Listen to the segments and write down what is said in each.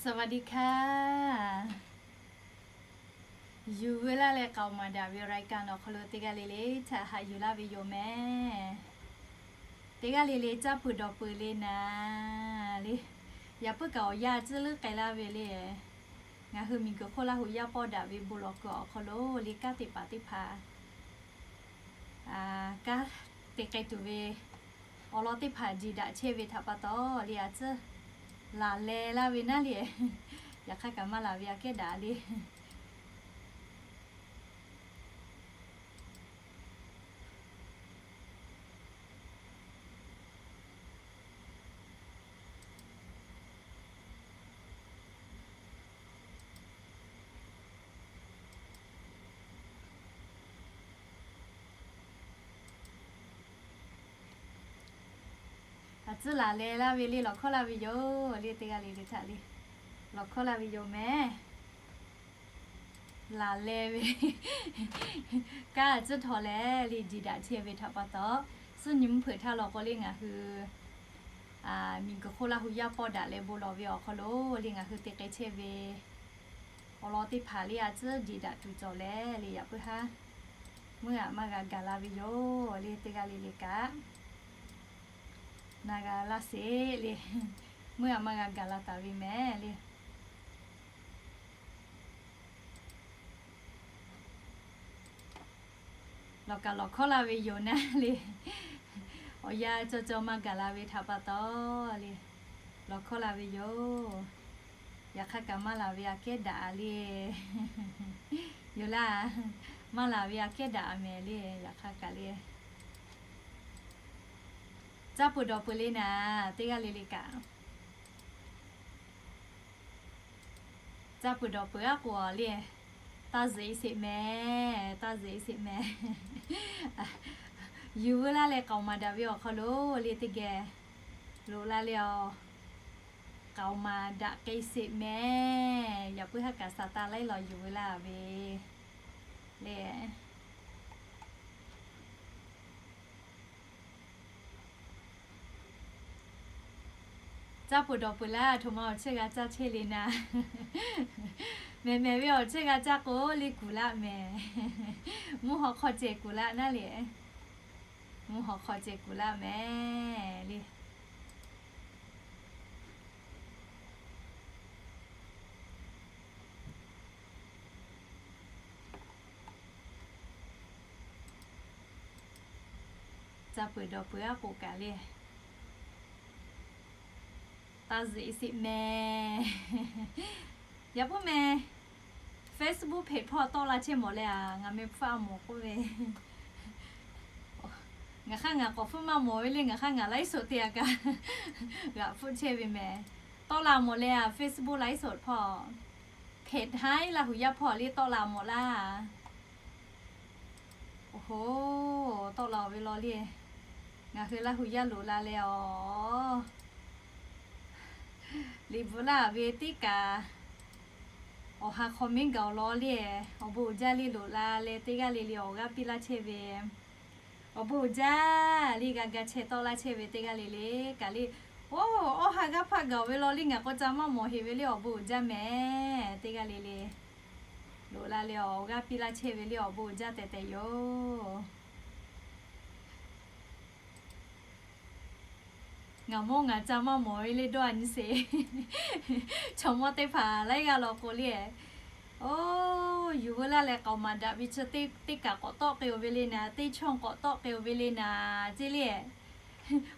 สวัสดีค่ะ Yuˬ veu laˇ leh k'aoˍ maˍ daꞈ ve รายการ awˬ hk'aw lo teˇ g'aˇ le le htaꞈ haꞈ yuˬ laˇ ve yoˬ mehˍ. Teˇ g'aˇ le le caˇ peuˬ dawˬ peuˬ le naˍ le. Yaꞈ puiˉ kaꞈ awˬ yanˇ tcuhˉ leuˉ k'ai laˇ ve le. Ngaˬ hui miˬguiˬ hk'oˆ Laˇ hu yaˇ pawˆ daꞈ ve bon lawˬ kuiˬ awˬ hk'aw lo le kanˉ te paˍ teˇ hpaˍ kanˉ te k'ai tuˬ ve awˬ lawn teˇ hpaˍ jiˬ daꞈ chehˇ ve htaꞈ pa taw le, a tcuhˉ laˬ leh laˇ ve naˉ le. Yaꞈ hk'aˇ kaꞈ maˇ laˬ ve aꞈ kehˉ daꞈ le. A tcuhˉ laˬ leh laˇ ve le, lawˬ hkawˇ laˇ ve yoˬ le, teˇ g'aˇ le le htaꞈ le lawˬ hkawˇ laˇ ve yoˬ mehˍ. Laˬ leh ve kanˉ a tcuhˉ htaw leh le, jiˬ daꞈ chehˇ ve htaꞈ pa taw, suhˉ nyi mvuhˇ hpeuꞈ htaˇ law k'o le ngaˬ hui miˬguiˬ hk'oˆ Laˇ hu yaˇ pawˆ daꞈ leh bon lawˬ ve awˬ hk'aw lo le ngaˬ hui te k'ai chehˇ ve awˬ lawn teˇ hpaˍ le a tcuhˉ jiˬ daꞈ tuˬ cawˬ leh le, yaꞈ puiˉ haˉ meuˇ aꞈ maˇ g'a gaˬ la ve yoˬ le, teˇ g'aˇ le le kaꞈ na g'a laˇ sheˍ le. Meuˇ aꞈ maˇ g'a gaˬ la taˍ ve mehˍ le. Lawˬ kaꞈ lawˬ hkawˇ laˇ ve yoˬ naˉ le. Awˬ yanˇ cawˬ cawˬ maˇ gaˬ la ve htaꞈ pa taw le, lawˬ hkawˇ laˇ ve yoˬ. Yaꞈ hk'aˇ kaꞈ maˇ laˬ ve aꞈ kehˉ daꞈ le. Yoˬ laˇ, maˇ laˬ ve aꞈ kehˉ daꞈ mehˍ le. Yaꞈ hk'aˇ kaꞈ le caˇ peuˬ dawˬ peuˬ le naˍ, teˇ g'aˇ le le kaꞈ caˇ peuˬ dawˬ peuˬ aˉ k'o le, taˇ zuhꞈ e sheˍ mehˍ, taˇ zuhꞈ e sheˍ mehˍ. Yuˬ veu laˇ leh k'aoˍ maˍ daꞈ ve awˬ hk'aw lo le teˇ geh loꞈ la le a. K'aoˍ maˍ daꞈ k'ai sheˍ mehˍ. Yaꞈ puiˉ haˉ kaꞈ saˍ taˍ laiˉ lawˬ yuˬ veu laˇ ve le. Caˇ peuˬ dawˬ peuˬ laˇ, htoꞈ ma awˬ chehˇ g'a caˇ chehˇ le naˍ. Mehˬ mehˬ ve awˬ chehˇ g'a caˇ k'o le kuˬ laˇ mehˍ. Mvuhˇ haw hk'aw ceh kuˬ laˇ naˉ le. Mvuhˇ haw hk'aw ceh kuˬ laˇ mehˍ le. Caˇ peuˬ dawˬ peuˬ aˉ k'o kaꞈ le, taˇ zuhꞈ e sheˍ mehˍ. Yaꞈ puiˉ mehˍ, Facebook page hpawˇ tawˆ la chehˇ mawˬ leh a, ngaˬ meh hpfuhˇ a mawˬ k'oˆ ve, ngaˬ hk'aˇ ngaˬ k'awꞈ hpfuhˇ maˇ mawˬ ve le, ngaˬ hk'aˇ ngaˬ ไลฟ์สด te a kaꞈ g'aꞈ hpfuhˇ chehˇ ve mehˍ. Tawˆ la mawˬ leh a, Facebook ไลฟ์สด hpawˇ, page haiˉ Laˇ hu yaˇ hpawˇ le tawˆ la mawˬ laˇ. Oˬ hoˉ, tawˆ la ve law le, ngaˬ hui Laˇ hu yaˇ loꞈ la leh a, liꞈ bvuhꞈ laˇ ve teˇ kaꞈ, awˬ ha hk'aw miˉ gaˬ awˬ lawn le, awˬ bon uiˍ jaˇ le loꞈ la leh teˇ g'aˇ le le awˬ g'aˇ piˇ laˇ chehˇ ve, awˬ bon uiˍ jaˇ le g'a ga chehˇ tawˆ laˇ chehˇ ve teˇ g'aˇ le le kaꞈ le, oˇ, awˬ ha g'aˇ hpaˆ gaˬ ve law le ngaˬ k'aw ca maˇ mawˬ heˍ ve le awˬ bon uiˍ jaˇ mehˍ. Teˇ g'aˇ le le loꞈ la leh awˬ g'aˇ piˇ laˇ chehˇ ve le awˬ bon uiˍ jaˇ tehꞈ tehꞈ yoˬ. Ngaˬ mawˇ ngaˬ ca maˇ mawˬ ve le dawˇ a nyi sheˍ. Chaw mawˇ teˇ hpaˍ laiˉ g'aˇ law k'o le, oˇ, yuˬ veu laˇ leh k'aoˍ maˍ daꞈ ve chi teˇ kaꞈ k'awꞈ tawˆ k'ai-oˬ ve le naˍ, teˇ chawˇ k'awꞈ tawˆ k'ai-oˬ ve le naˍ, ceˇ le.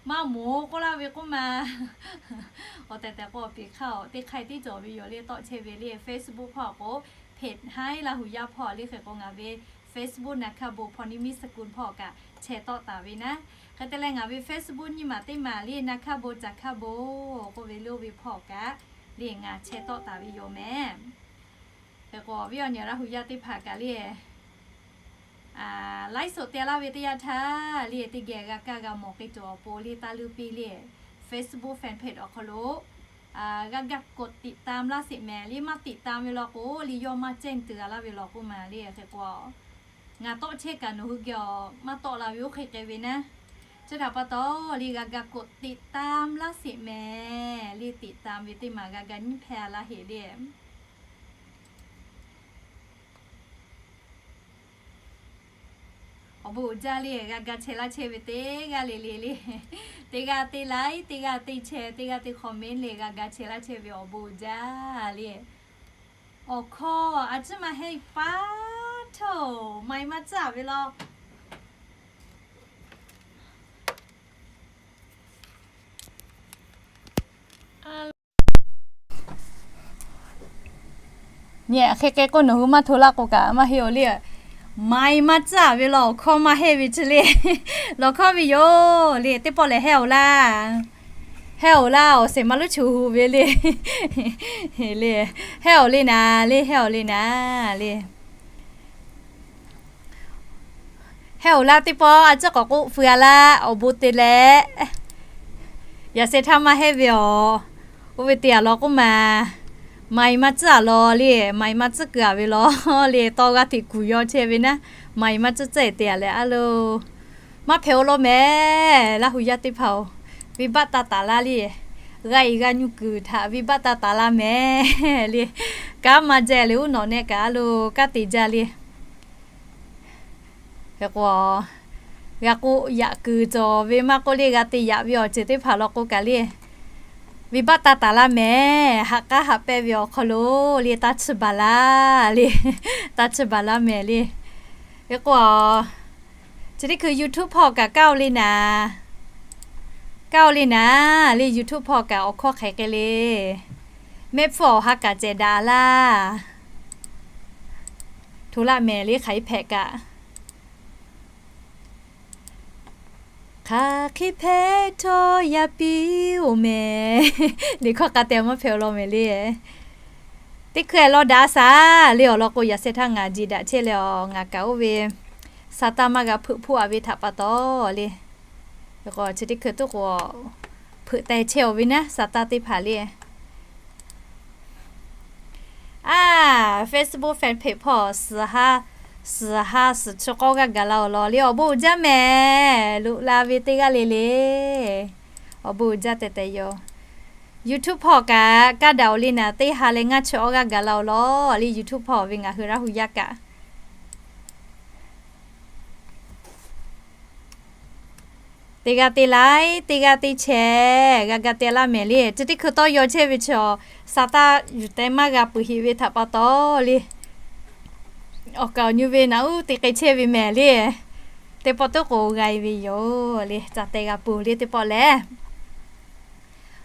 Maˇ moˍ k'oˆ laˇ ve k'oˆ ma. Awˬ tehˬ tehˬ k'o awˬ piˍ hk'aˇ teˇ hk'aˇ tiˉ cawˬ ve yoˬ le, tawˆ chehˇ ve le Facebook hpawˇ k'o, page haiˉ Laˇ hu yaˇ hpawˇ le hk'e k'o ngaˬ ve Facebook นาคาโบ พรนิมิตรสกุล hpawˇ kaꞈ chehˇ tawˆ taˍ ve naˉ. Hk'e te leh ngaˬ ve Facebook nyiˇ maˬ teˇ maˬ le นาคาโบ จาคาโบ k'oˆ ve lo ve hpawˇ kaꞈ le ngaˬ chehˇ tawˆ taˍ ve yoˬ mehˍ. Hk'e k'o awˬ viˉ awˬ nyi Laˇ hu yaˇ teˇ hpaˍ kaꞈ le ไลฟ์สด te laˇ ve teˇ yanˇ htaˇ le teˇ geh g'a kaˇ g'a mawˬ k'ai tuˬ awˬ pon le taˇ leuˇ piˇ le Facebook fan page awˬ hk'aw lo g'a ga กดติดตาม laˇ sheˍ mehˍ le. Maˇ ติดตาม ve law k'o le yawˇ maˇ แจ้งเตือน laˇ ve law k'oˆ ma le. Hk'e k'o ngaˬ tawˆ chehˇ kaꞈ nawˬ hui geh awˬ maˇ tawˆ la ve oˇ hk'e k'ai ve naˉ. Chi htaꞈ pa taw le g'a ga กดติดตาม laˇ sheˍ mehˍ le, ติดตาม ve teˇ maˬ g'a ga nyiˉ hpehˇ a laˇ heˍ le. Awˬ bon uiˍ jaˇ le, g'a ga chehˇ laˇ chehˇ ve teˇ g'aˇ le le le, teˇ g'aˇ teˇ like, teˇ g'aˇ teˇ share, teˇ g'aˇ teˇ comment le g'a ga chehˇ laˇ chehˇ ve awˬ bon uiˍ jaˇ le. Awˬ hkawˇ a ciˉ maˇ heˆ paˉ htaˇ, maˇ heˆ maˇ tcuhˉ ve law. Nyi hk'e hk'e k'oˆ nawˬ hui maˇ hto laˇ k'o kaꞈ maˇ heˆ-oˬ le. Maˇ heˆ maˇ tcuhˉ ve law, awˬ hkawˇ maˇ heˆ ve chi le. Lawˬ hkawˇ ve yoˬ le, teˇ pawˆ lehˬ heˆ-oˬ laˇ. Heˆ-oˬ laˇ, awˬ shehˍ maˇ luˉ chu hu ve le. Le, heˆ-oˬ le naˍ le, heˆ-oˬ le naˍ le. Heˆ-oˬ laˇ teˇ pawˆ a ciˉ k'awꞈ k'oˆ feu a laˇ, awˬ bon te leh. Yaꞈ sheh htaˇ maˇ heˆ ve awˬ. Oˇ ve te a law k'oˆ maˬ, maˇ heˆ maˇ tcuhˉ a law le, maˇ heˆ maˇ tcuhˉ keu a ve law le, tawˇ g'aˇ hteꞈ kuˬ yaw chehˇ ve naˉ, maˇ heˆ maˇ tcuhˉ tcuhˉ e te a leh a lo. Maˇ hpehꞈ-oˬ law mehˍ, Laˇ huˍ yaˇ teˇ hpaˍ-oˬ, venˇbaˆ taˇ taˍ laˇ le. G'a e g'a nyu kuiˬ htaꞈ venˇbaˆ taˇ taˍ laˇ mehˍ le. Kanˉ maˇ jehˇ le, uˉ nawꞈ neh kaꞈ a lo kanˉ te jaˇ le. Hk'e k'o, g'a k'oˆ yaꞈ kuiˬ cawˬ ve maˇ k'oˆ le, g'a te yaꞈ ve awˬ ceuˬ teˇ hpaˍ law k'o kaꞈ le, venˇbaˆ taˇ taˍ laˇ mehˍ. Haꞈ k'aˉ haꞈ pehnˇ ve awˬ hk'aw lo le, taˇ chiˇ baˬ laˇ le, taˇ chiˇ baˬ laˇ mehˍ le. Hk'e k'o, chi teˇ hkui YouTube hpawˇ kaꞈ kaˇ-oˬ le naˍ, kaˇ-oˬ le naˍ le, YouTube hpawˇ kaꞈ awˬ hkawˇ hk'e hk'e le, mehˆ hpfuhˇ awˬ ha kaꞈ cehˬ daꞈ laˇ. Hto laˇ mehˍ le, hk'aˬ e hpehꞈ kaꞈ. Hk'aˬ hk'e hpehꞈ htawˇ yaˇ piˇ-oˬ mehˍ. Liꞈ hkawˇ k'a teh maˇ hpehꞈ-oˬ law mehˍ le. Teˇ hkui-a law daꞈ shaˍ le, awˬ lawn k'o yaꞈ sheh htaˇ ngaˬ jeˬ daꞈ chehˇ leh awˬ, ngaˬ kaꞈ oˇ ve sa taˇ maˇ g'a hpeuꞈ hpoˆ a ve htaꞈ pa taw le. Chi teˇ hkui tuˉ k'o, hpeuꞈ teh chehˇ-oˬ ve naˉ sa taˇ teˇ hpaˍ le. A, Facebook fan page hpawˇ suhˍ ha, suhˍ ha suhˍ chi k'awˇ g'aˇ gaˬ la-oˬ law le, awˬ bon uiˍ jaˇ mehˍ. Loꞈ la ve teˇ g'aˇ le le, awˬ bon uiˍ jaˇ tehꞈ tehꞈ yoˬ. YouTube hpawˇ kaꞈ kaˇ daꞈ-oˬ le naˍ, teˇ ha leh ngaˇ chi awˇ g'aˇ gaˬ la-oˬ law le, YouTube hpawˇ ve ngaˬ hui Laˇ huˍ yaˇ kaꞈ. Teˇ g'aˇ teˇ like, teˇ g'aˇ teˇ share g'a ga te laˇ mehˍ le. Chi teˇ hkui tawˇ yaw chehˇ ve chi awˬ, sa taˇ yuˬ teh maˇ g'a peuˬ heꞈ ve htaꞈ pa taw le, awˬ kaˍ awˬ nyi ve naꞈ uˉ te k'ai chehˇ ve mehˍ le. Teˇ pawˆ tuˉ k'o g'a e ve yoˬ le, ca teh g'a peuˬ le teˇ pawˆ lehˬ.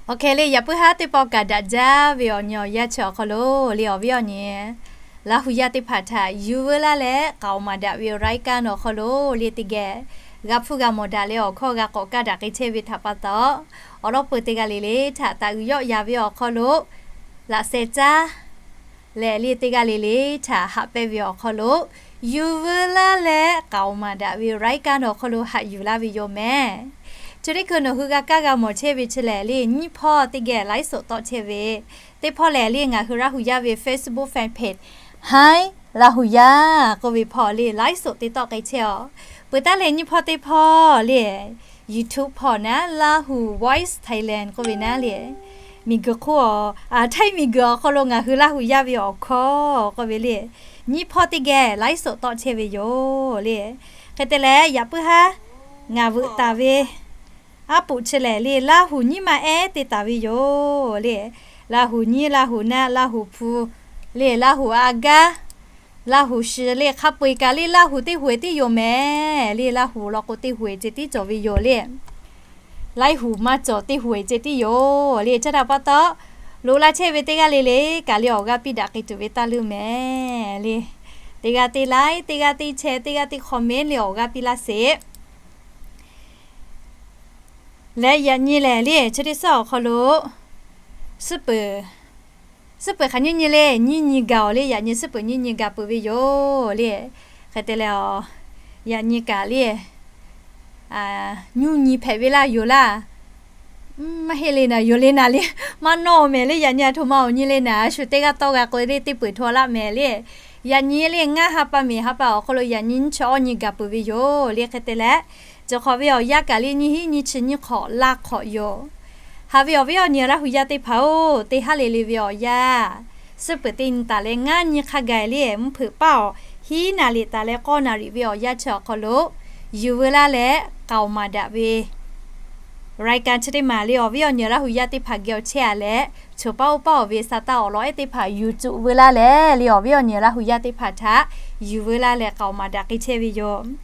Awˬ hkeh le, yaꞈ puiˉ haˉ teˇ pawˆ kaꞈ daꞈ jaˇ ve awˬ nyi awˬ yanˇ chi awˬ hk'aw lo le, awˬ viˉ awˬ nyi Laˇ huˍ yaˇ teˇ hpaˍ htaꞈ yuˬ veu laˇ leh k'aoˍ maˍ daꞈ ve รายการ awˬ hk'aw lo le teˇ geh g'a hpfuhˇ g'a mawˬ daꞈ leh awˬ hkawˇ g'a k'awꞈ kaˇ daꞈ k'ai chehˇ ve htaꞈ pa taw, awˬ lawn peuˬ teˇ g'aˇ le le htaꞈ taˍ uiˍ yawˆ ya ve awˬ hk'aw lo laꞈ sheh caˉ leh le teˇ g'aˇ le le htaꞈ haꞈ pehnˇ ve awˬ hk'aw lo yuˬ veu laˇ leh k'aoˍ maˍ daꞈ ve รายการ awˬ hk'aw lo haꞈ yuˬ laˇ ve yoˬ mehˍ. Chi teˇ hkui nawˬ hui g'a kaˇ g'a mawˬ chehˇ ve chi lehˬ le, nyiˇ hpawˇ teˇ geh ไลฟ์สด tawˆ chehˇ ve, teˇ hpawˇ lehˬ le ngaˬ hui Laˇ huˍ yaˇ ve Facebook fan page Hi Laˇ huˍ yaˇ k'oˆ ve hpawˇ le ไลฟ์สด te tawˆ k'ai chehˇ-oˬ. Peuˬ taˉ leh nyiˇ hpawˇ teˇ hpawˇ le YouTube hpawˇ naˉ Laˇ huˍ Voice Thailand k'oˆ ve naˉ le, miˬguiˬ hk'oˆ a, Htaiˇ miˬguiˬ awˬ hk'aw lo ngaˬ hui Laˇ huˍ yaˇ ve awˬ hkawˇ k'oˆ ve le, nyiˇ hpawˇ teˇ geh ไลฟ์สด tawˆ chehˇ ve yoˬ le. Hk'e te leh yaꞈ puiˉ haˉ ngaˬ veuꞈ taˍ ve aˉ poꞈ chi lehˬ le Laˇ huˍ nyiˉ ma ehˉ te taˍ ve yoˬ le. Laˇ huˍ nyiˉ, Laˇ huˍ naˆ, Laˇ huˍ hpu le, Laˇ huˍ a gaˇ, Laˇ huˍ shi le, hk'a peu-eˬ kaꞈ le Laˇ huˍ teˇ hui tiˉ yoˬ mehˍ le. Laˇ huˍ law k'o teˇ hui ceh tiˉ cawˬ ve yoˬ le. Laˇ huˍ maˇ cawˬ, teˇ hui ceh tiˉ yoˬ le. Chi htaꞈ pa taw, loꞈ la chehˇ ve teˇ g'aˇ le le kaꞈ le awˬ g'aˇ piˇ daꞈ k'ai tuˬ ve taˇ leuˇ mehˍ le. Teˇ g'aˇ teˇ like, teˇ g'aˇ teˇ share, teˇ g'aˇ teˇ comment le awˬ g'aˇ piˇ laˇ sheˍ. Leh yaꞈ nyi lehˬ le chi teˇ suhˉ awˬ hk'aw lo suhˉ peuˬ, suhˉ peuˬ hk'aˬ nyiˇ nyi le, nyiˇ nyi gaˬ-oˬ le. Yaꞈ nyi suhˉ peuˬ nyiˇ nyi gaˬ peuˬ ve yoˬ le. Hk'e te leh, yaꞈ nyi kaꞈ le, nyiˇ nyi hpehꞈ ve laˇ yoˬ laˇ. Maˇ heˆ le naˍ, yoˬ le naˍ le, maˇ nawˇ mehˍ le. Yaꞈ nyi a htoꞈ ma awˬ nyi le naˍ, a shu teˇ g'aˇ tawˇ g'a k'oꞈ le teˇ peuˬ hto laˆ mehˍ le. Yaꞈ nyi le ngaˇ ha pa miˬ ha pa awˬ hk'aw lo yaꞈ nyi nyiˇ chi awˇ nyi gaˬ peuˬ ve yoˬ le. Hk'e te leh Cawˬ hk'awꞈ ve awˬ yanˇ kaꞈ le nyiˇ hinˉ nyiˇ chi nyiˇ hk'awꞈ laˇ hk'awꞈ yoˬ. Haꞈ ve awˬ viˉ awˬ nyi Laˇ hu yaˇ teˇ hpaˍ-oˬ, teˇ haˉ le le ve awˬ yanˇ, suhˉ peuˬ teˇ nyi taˍ leh ngaˇ nyi hk'a gaˬ le mvuhˇ hpeuꞈ paˇ awˬ hiˉ naˍ riˍ taˍ leh k'awˇ naˍ riˍ ve awˬ yanˇ chi awˬ hk'aw lo, yuˬ veu laˇ leh k'aoˍ maˍ daꞈ ve รายการ chi teˇ maˬ le awˬ viˉ awˬ nyi Laˇ hu yaˇ teˇ hpaˍ geh awˬ chehˇ-a leh, choˬ paˇ oˇ paˇ awˬ ve sa taˇ awˬ lawn ehˉ teˇ hpaˍ yuˬ tuˬ veu laˇ leh le awˬ viˉ awˬ nyi Laˇ hu yaˇ teˇ hpaˍ htaꞈ yuˬ veu laˇ leh k'aoˍ maˍ daꞈ k'ai chehˇ ve yoˬ.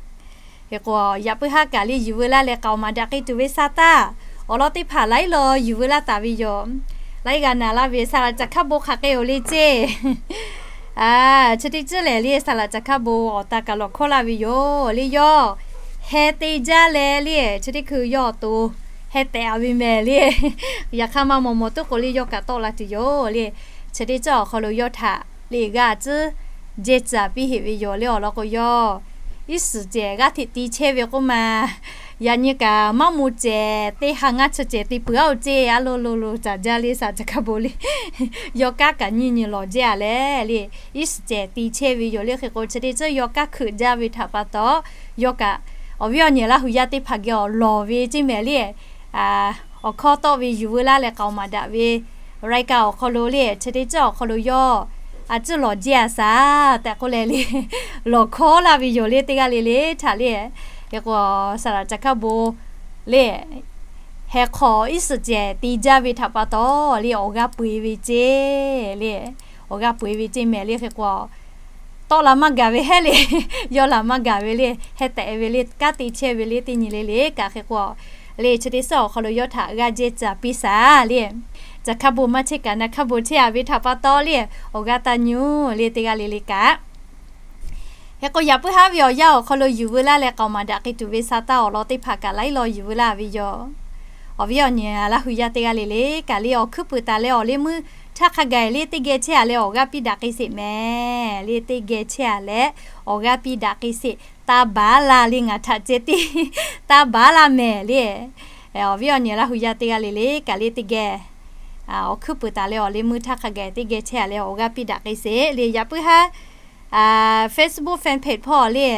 Hk'e k'o, yaꞈ puiˉ haˉ kaꞈ le yuˬ veu laˇ leh k'aoˍ maˍ daꞈ k'ai tuˬ ve sa taˇ awˬ lawn teˇ hpaˍ laiˉ law yuˬ veu laˇ taˍ ve yoˬ. Laiˉ g'a naˍ laˇ ve saˍ laꞈ caˍ hkaˇ bon hk'aˬ k'ai-oˬ le ceˇ. Chi teˇ ceuˬ lehˬ le saˍ laꞈ caˍ hkaˇ bon awˬ ta kaꞈ lawˬ hkawˉ laˇ ve yoˬ le yawˇ heh te jaˇ leh le chi teˇ hkui yawˇ awˬ to heh tehꞈ-a ve mehˍ le. Yaꞈ hk'aˇ maˇ maw maw tuˉ k'o le yawˇ kaꞈ tawˆ la tuˬ yoˬ le. Chi teˇ ceuˬ awˬ hk'aw lo yawˇ htaꞈ le g'a tcuhˉ jehˇ tcuhˉ piˇ heꞈ ve yoˬ le awˬ lawn k'o yawˇ iˉ suhˍ cehˬ g'aˇ hteꞈ ti chehˇ ve k'oˆ ma. Yaꞈ nyi kaꞈ maˇ maw cehˬ teˇ ha ngaˇ chi cehˬ te peuˬ-a-oˬ ceˇ a lo lo lo caˍ jaˇ le saˍ laꞈ caˍ hkaˇ bon le. Yawˇ kanˉ kaꞈ nyiˇ nyi lawˬ jehˇ-a leh le, iˉ suhˍ cehˬ te chehˇ ve yoˬ le. Hk'e k'o chi teˇ ceuˬ yawˇ kanˉ hkeuꞈ jaˇ ve htaꞈ pa taw, yawˇ kaꞈ awˬ viˉ awˬ nyi Laˇ hu yaˇ teˇ hpaˍ geh awˬ lawˬ ve ceˇ mehˍ le. Awˬ hkawˇ tawˆ ve yuˬ veu laˇ leh k'aoˍ maˍ daꞈ ve รายการ awˬ hk'aw lo le chi teˇ ceuˬ awˬ hk'aw lo yawˇ a tcuhˉ lawˬ jehˇ-a saˍ tehꞈ k'oˆ leh le, lawˬ hkawˉ laˇ ve yoˬ le teˇ g'aˇ le le htaꞈ le. Hk'e k'o, saˍ laꞈ caˍ hkaˇ bon le heh hk'aw iˉ suhˍ cehˬ te jaˇ ve htaꞈ pa taw le awˬ g'aˇ peu-eˬ ve ceˇ le, awˬ g'aˇ peu-eˬ ve ceˇ mehˍ le. Hk'e k'o, tawˆ la maˇ gaˬ ve hehˉ le, yawˇ la maˇ gaˬ ve le, heh tehꞈ ve le, kanˉ te chehˇ ve le teˇ nyi le le kaꞈ hk'e k'o, le chi teˇ ceuˬ awˬ hk'aw lo yawˇ htaꞈ g'a jehˇ caˍ piˇ saˍ le. Caˍ hkaˇ bon maˇ chehˇ kaꞈ naˍ hkaˇ bon chehˇ-a ve htaꞈ pa taw le, awˬ g'aˇ taˇ nyi-oˬ le teˇ g'aˇ le le kaꞈ. Hk'e k'o, yaꞈ puiˉ haˉ ve awˬ yanˇ awˬ hk'aw lo yuˬ veu laˇ leh k'aoˍ maˍ daꞈ k'ai tuˬ ve sa taˇ awˬ lawn teˇ hpaˍ kaꞈ laiˉ law yuˬ veu laˇ ve yoˬ. Awˬ viˉ awˬ nyi Laˇ hu yaˇ teˇ g'aˇ le le kaꞈ le awˬ hkuiˉ puiˍ taˍ leh awˬ leh meuˇ htaˇ hk'a gaˬ le teˇ geh chehˇ-a leh awˬ g'aˇ piˇ daꞈ k'ai sheˍ mehˍ le, teˇ geh chehˇ-a leh awˬ g'aˇ piˇ daꞈ k'ai sheˍ. Taˇ baˬ laˇ le ngaˬ htaꞈ ceh tiˉ taˇ baˬ laˇ mehˍ le. Awˬ viˉ awˬ nyi Laˇ hu yaˇ teˇ g'aˇ le le kaꞈ le teˇ geh awˬ hkuiˉ puiˍ taˍ leh awˬ leh meuˇ htaˇ hk'a gaˬ teˇ geh chehˇ-a leh awˬ g'aˇ piˇ daꞈ k'ai sheˍ le. Yaꞈ puiˉ haˉ Facebook fanpage hpawˇ le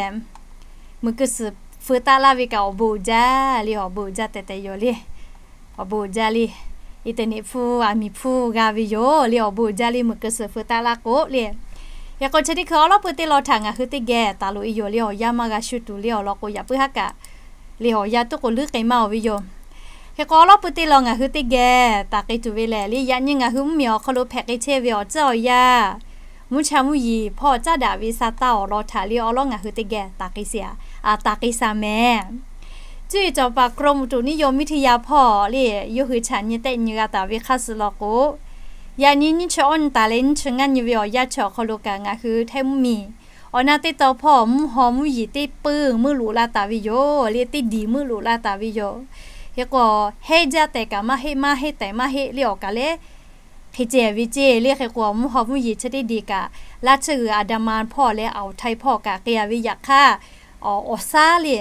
meuꞈ keu suhˍ feu taˆ laˇ ve kaꞈ awˬ bon uiˍ jaˇ le, awˬ bon uiˍ jaˇ tehꞈ tehꞈ yoˬ le. Awˬ bon uiˍ jaˇ le. Internet hpu aˬ miˍ hpu g'a ve yoˬ le, awˬ bon uiˍ jaˇ le meuꞈ keu suhˍ feu taˆ laˇ k'o le. Hk'e k'o chi teˇ hkui awˉ lawˉ peu teˇ law htaꞈ ngaˬ hui teˇ geh taˍ loꞈ-e yoˬ le, awˬ yanˇ maˇ g'a shu tuˬ le awˬ lawn k'o yaꞈ puiˉ haˉ kaꞈ le awˬ yanˇ tuˉ k'o leuˉ k'ai maˇ-oˬ ve yoˬ. Hk'e k'o awˉ lawˉ peu teˇ law ngaˬ hui teˇ geh taˍ k'ai tuˬ ve lehˬ le, yaꞈ nyi ngaˬ hui mvuhˇmiˬ awˬ hk'aw lo hpehꞈ k'ai chehˇ ve awˬ tcuhˉ awˬ yanˇ, mvuhˇ cha mvuhˇ yeˬ hpawˇ caˉ daꞈ ve sa taˇ awˬ lawn htaꞈ le awˉ lawˉ ngaˬ hui teˇ geh taˍ k'ai sheˍ-a, taˍ k'ai sha mehˍ. Cuˇ yiˍ cawˬ paˍ กรมอุตุนิยมวิทยา hpawˇ le yawˇ hui chaꞈ nyi tehˆ nyi g'a taˍ ve hk'aˇ suh law k'o, yaꞈ nyi nyiˇ chi awˇ nyi taˍ leh nyiˇ chi ngaˇ nyi ve awˬ yanˇ chi awˬ hk'aw lo kaꞈ ngaˬ hui Htaiˇ mvuhˇmiˬ awˬ na teˇ taw hpawˇ mvuhˇ haw mvuhˇ yeˬ teˇ peuˬ meuˆ loꞈ la taˍ ve yoˬ le, teˇ diˬ meuˆ loꞈ la taˍ ve yoˬ. Hk'e k'o, heˆ jaˇ tehꞈ kaꞈ maˇ heˆ, maˇ heˆ tehꞈ maˇ heˆ le awˬ kaˬ leh hk'e ceh ve ceˇ le. Hk'e k'o, mvuhˇ haw mvuhˇ yeˬ chi teˇ diˬ kaꞈ laˇ tsuhˇ g'uiˬ Andaman hpawˇ leh Awˬ htaiˇ hpawˇ kaꞈ k'ai-a ve yaꞈ hk'aˇ, awˬ shaˉ le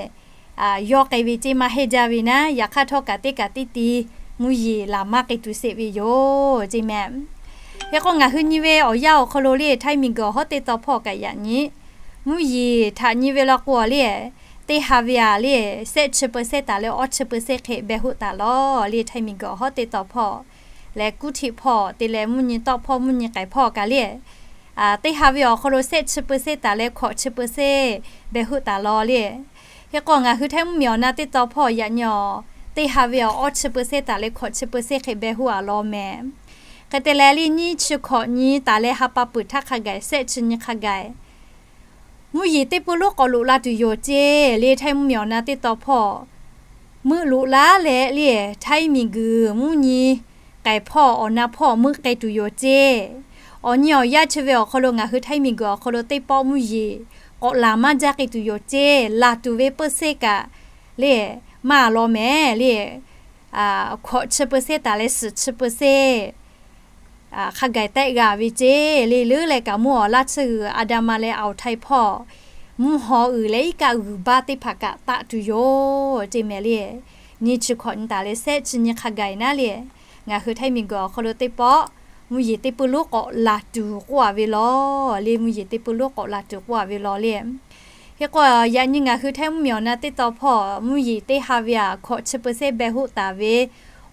yawˇ k'ai ve ceˇ maˇ heˆ jaˇ ve naˉ, yaꞈ hk'aˇ htawˇ kaꞈ teˇ kaꞈ teˇ ti mvuhˇ yeˬ laˬ maˇ k'ai tuˬ sheˍ ve yoˬ ceˇ mehˍ. Hk'e k'o, ngaˬ hui nyi ve awˬ yanˇ awˬ hk'aw lo le Htaiˇ miˬguiˬ awˬ hawˉ teˇ taw hpawˇ kaꞈ yaꞈ nyi mvuhˇ yeˬ htaꞈ nyi ve law k'o le, teˇ ha ve-a le, shehˆ chi เปอร์เซ็นต์ taˍ leh awˇ chi เปอร์เซ็นต์ hk'e beh hoˆ taˍ law le Htaiˇ miˬguiˬ awˬ hawˉ teˇ taw hpawˇ leh กรุงเทพ hpawˇ te leh mvuhˇ nyi tawˆ hpawˇ mvuhˇ nyi k'ai hpawˇ kaꞈ le, teˇ ha ve awˬ hk'aw lo shehˆ chi เปอร์เซ็นต์ taˍ leh hkawꞈ chi เปอร์เซ็นต์ beh hoˆ taˍ law le. Hk'e k'o, ngaˬ hui Htaiˇ mvuhˇmiˬ awˬ na teˇ taw hpawˇ yaꞈ nyi awˬ teˇ ha ve awˬ awˇ chi เปอร์เซ็นต์ taˍ leh hkawꞈ chi เปอร์เซ็นต์ hk'e beh hoˆ-a law mehˍ. Hk'e te leh le nyiˇ chi hkawꞈ nyi taˍ leh ha pa peuˬ htaˇ hk'a gaˬ shehˆ chi nyi hk'a gaˬ mvuhˇ yeˬ teˇ pui lonˉ k'awꞈ loꞈ la tuˬ yoˬ ceˇ le Htaiˇ mvuhˇmiˬ awˬ na teˇ taw hpawˇ meuˆ loꞈ laˇ leh le Htaiˇ miˬguiˬ mvuhˇ nyi k'ai hpawˇ awˬ na hpawˇ meuˆ k'ai tuˬ yoˬ ceˇ. Awˬ nyi awˬ yanˇ chi ve awˬ hk'aw lo ngaˬ hui Htaiˇ miˬguiˬ awˬ hk'aw lo teˇ pawˆ mvuhˇ yeˬ k'awꞈ laˬ maˇ jaˇ k'ai tuˬ yoˬ ceˇ. Laˬ tuˬ ve เปอร์เซ็นต์ kaꞈ le maˇ law mehˍ le, hkawꞈ chi เปอร์เซ็นต์ taˍ leh suhˍ chi เปอร์เซ็นต์ hk'a gaˬ tehˆ g'a ve ceˇ le. Leuˉ leh kaꞈ mvuhˇ awˬ laˇ tsuhˇ g'uiˬ Andaman leh Awˬ htaiˇ hpawˇ mvuhˇ haw uiˍ leh iˉ kaˆ g'uiˬ baˇ teˇ hpaˍ kaꞈ taˆ tuˬ yoˬ ceˇ mehˍ le. Nyiˇ chi hkawꞈ nyi taˍ leh shehˆ chi nyi hk'a gaˬ naˉ le, ngaˬ hui Htaiˇ miˬguiˬ awˬ hk'aw lo teˇ pawˆ mvuhˇ yeˬ teˇ pui lonˉ k'awꞈ laˬ tuˬ k'oˆ-a ve law le, mvuhˇ yeˬ teˇ pui lonˉ k'awꞈ laˬ tuˬ k'oˆ-a ve law le. Hk'e k'o, yaꞈ nyi ngaˬ hui Htaiˇ mvuhˇmiˬ awˬ na teˇ taw hpawˇ mvuhˇ yeˬ teˇ ha ve aꞈ hkawꞈ chi peuˬ sehˉ beh hoˆ taˍ ve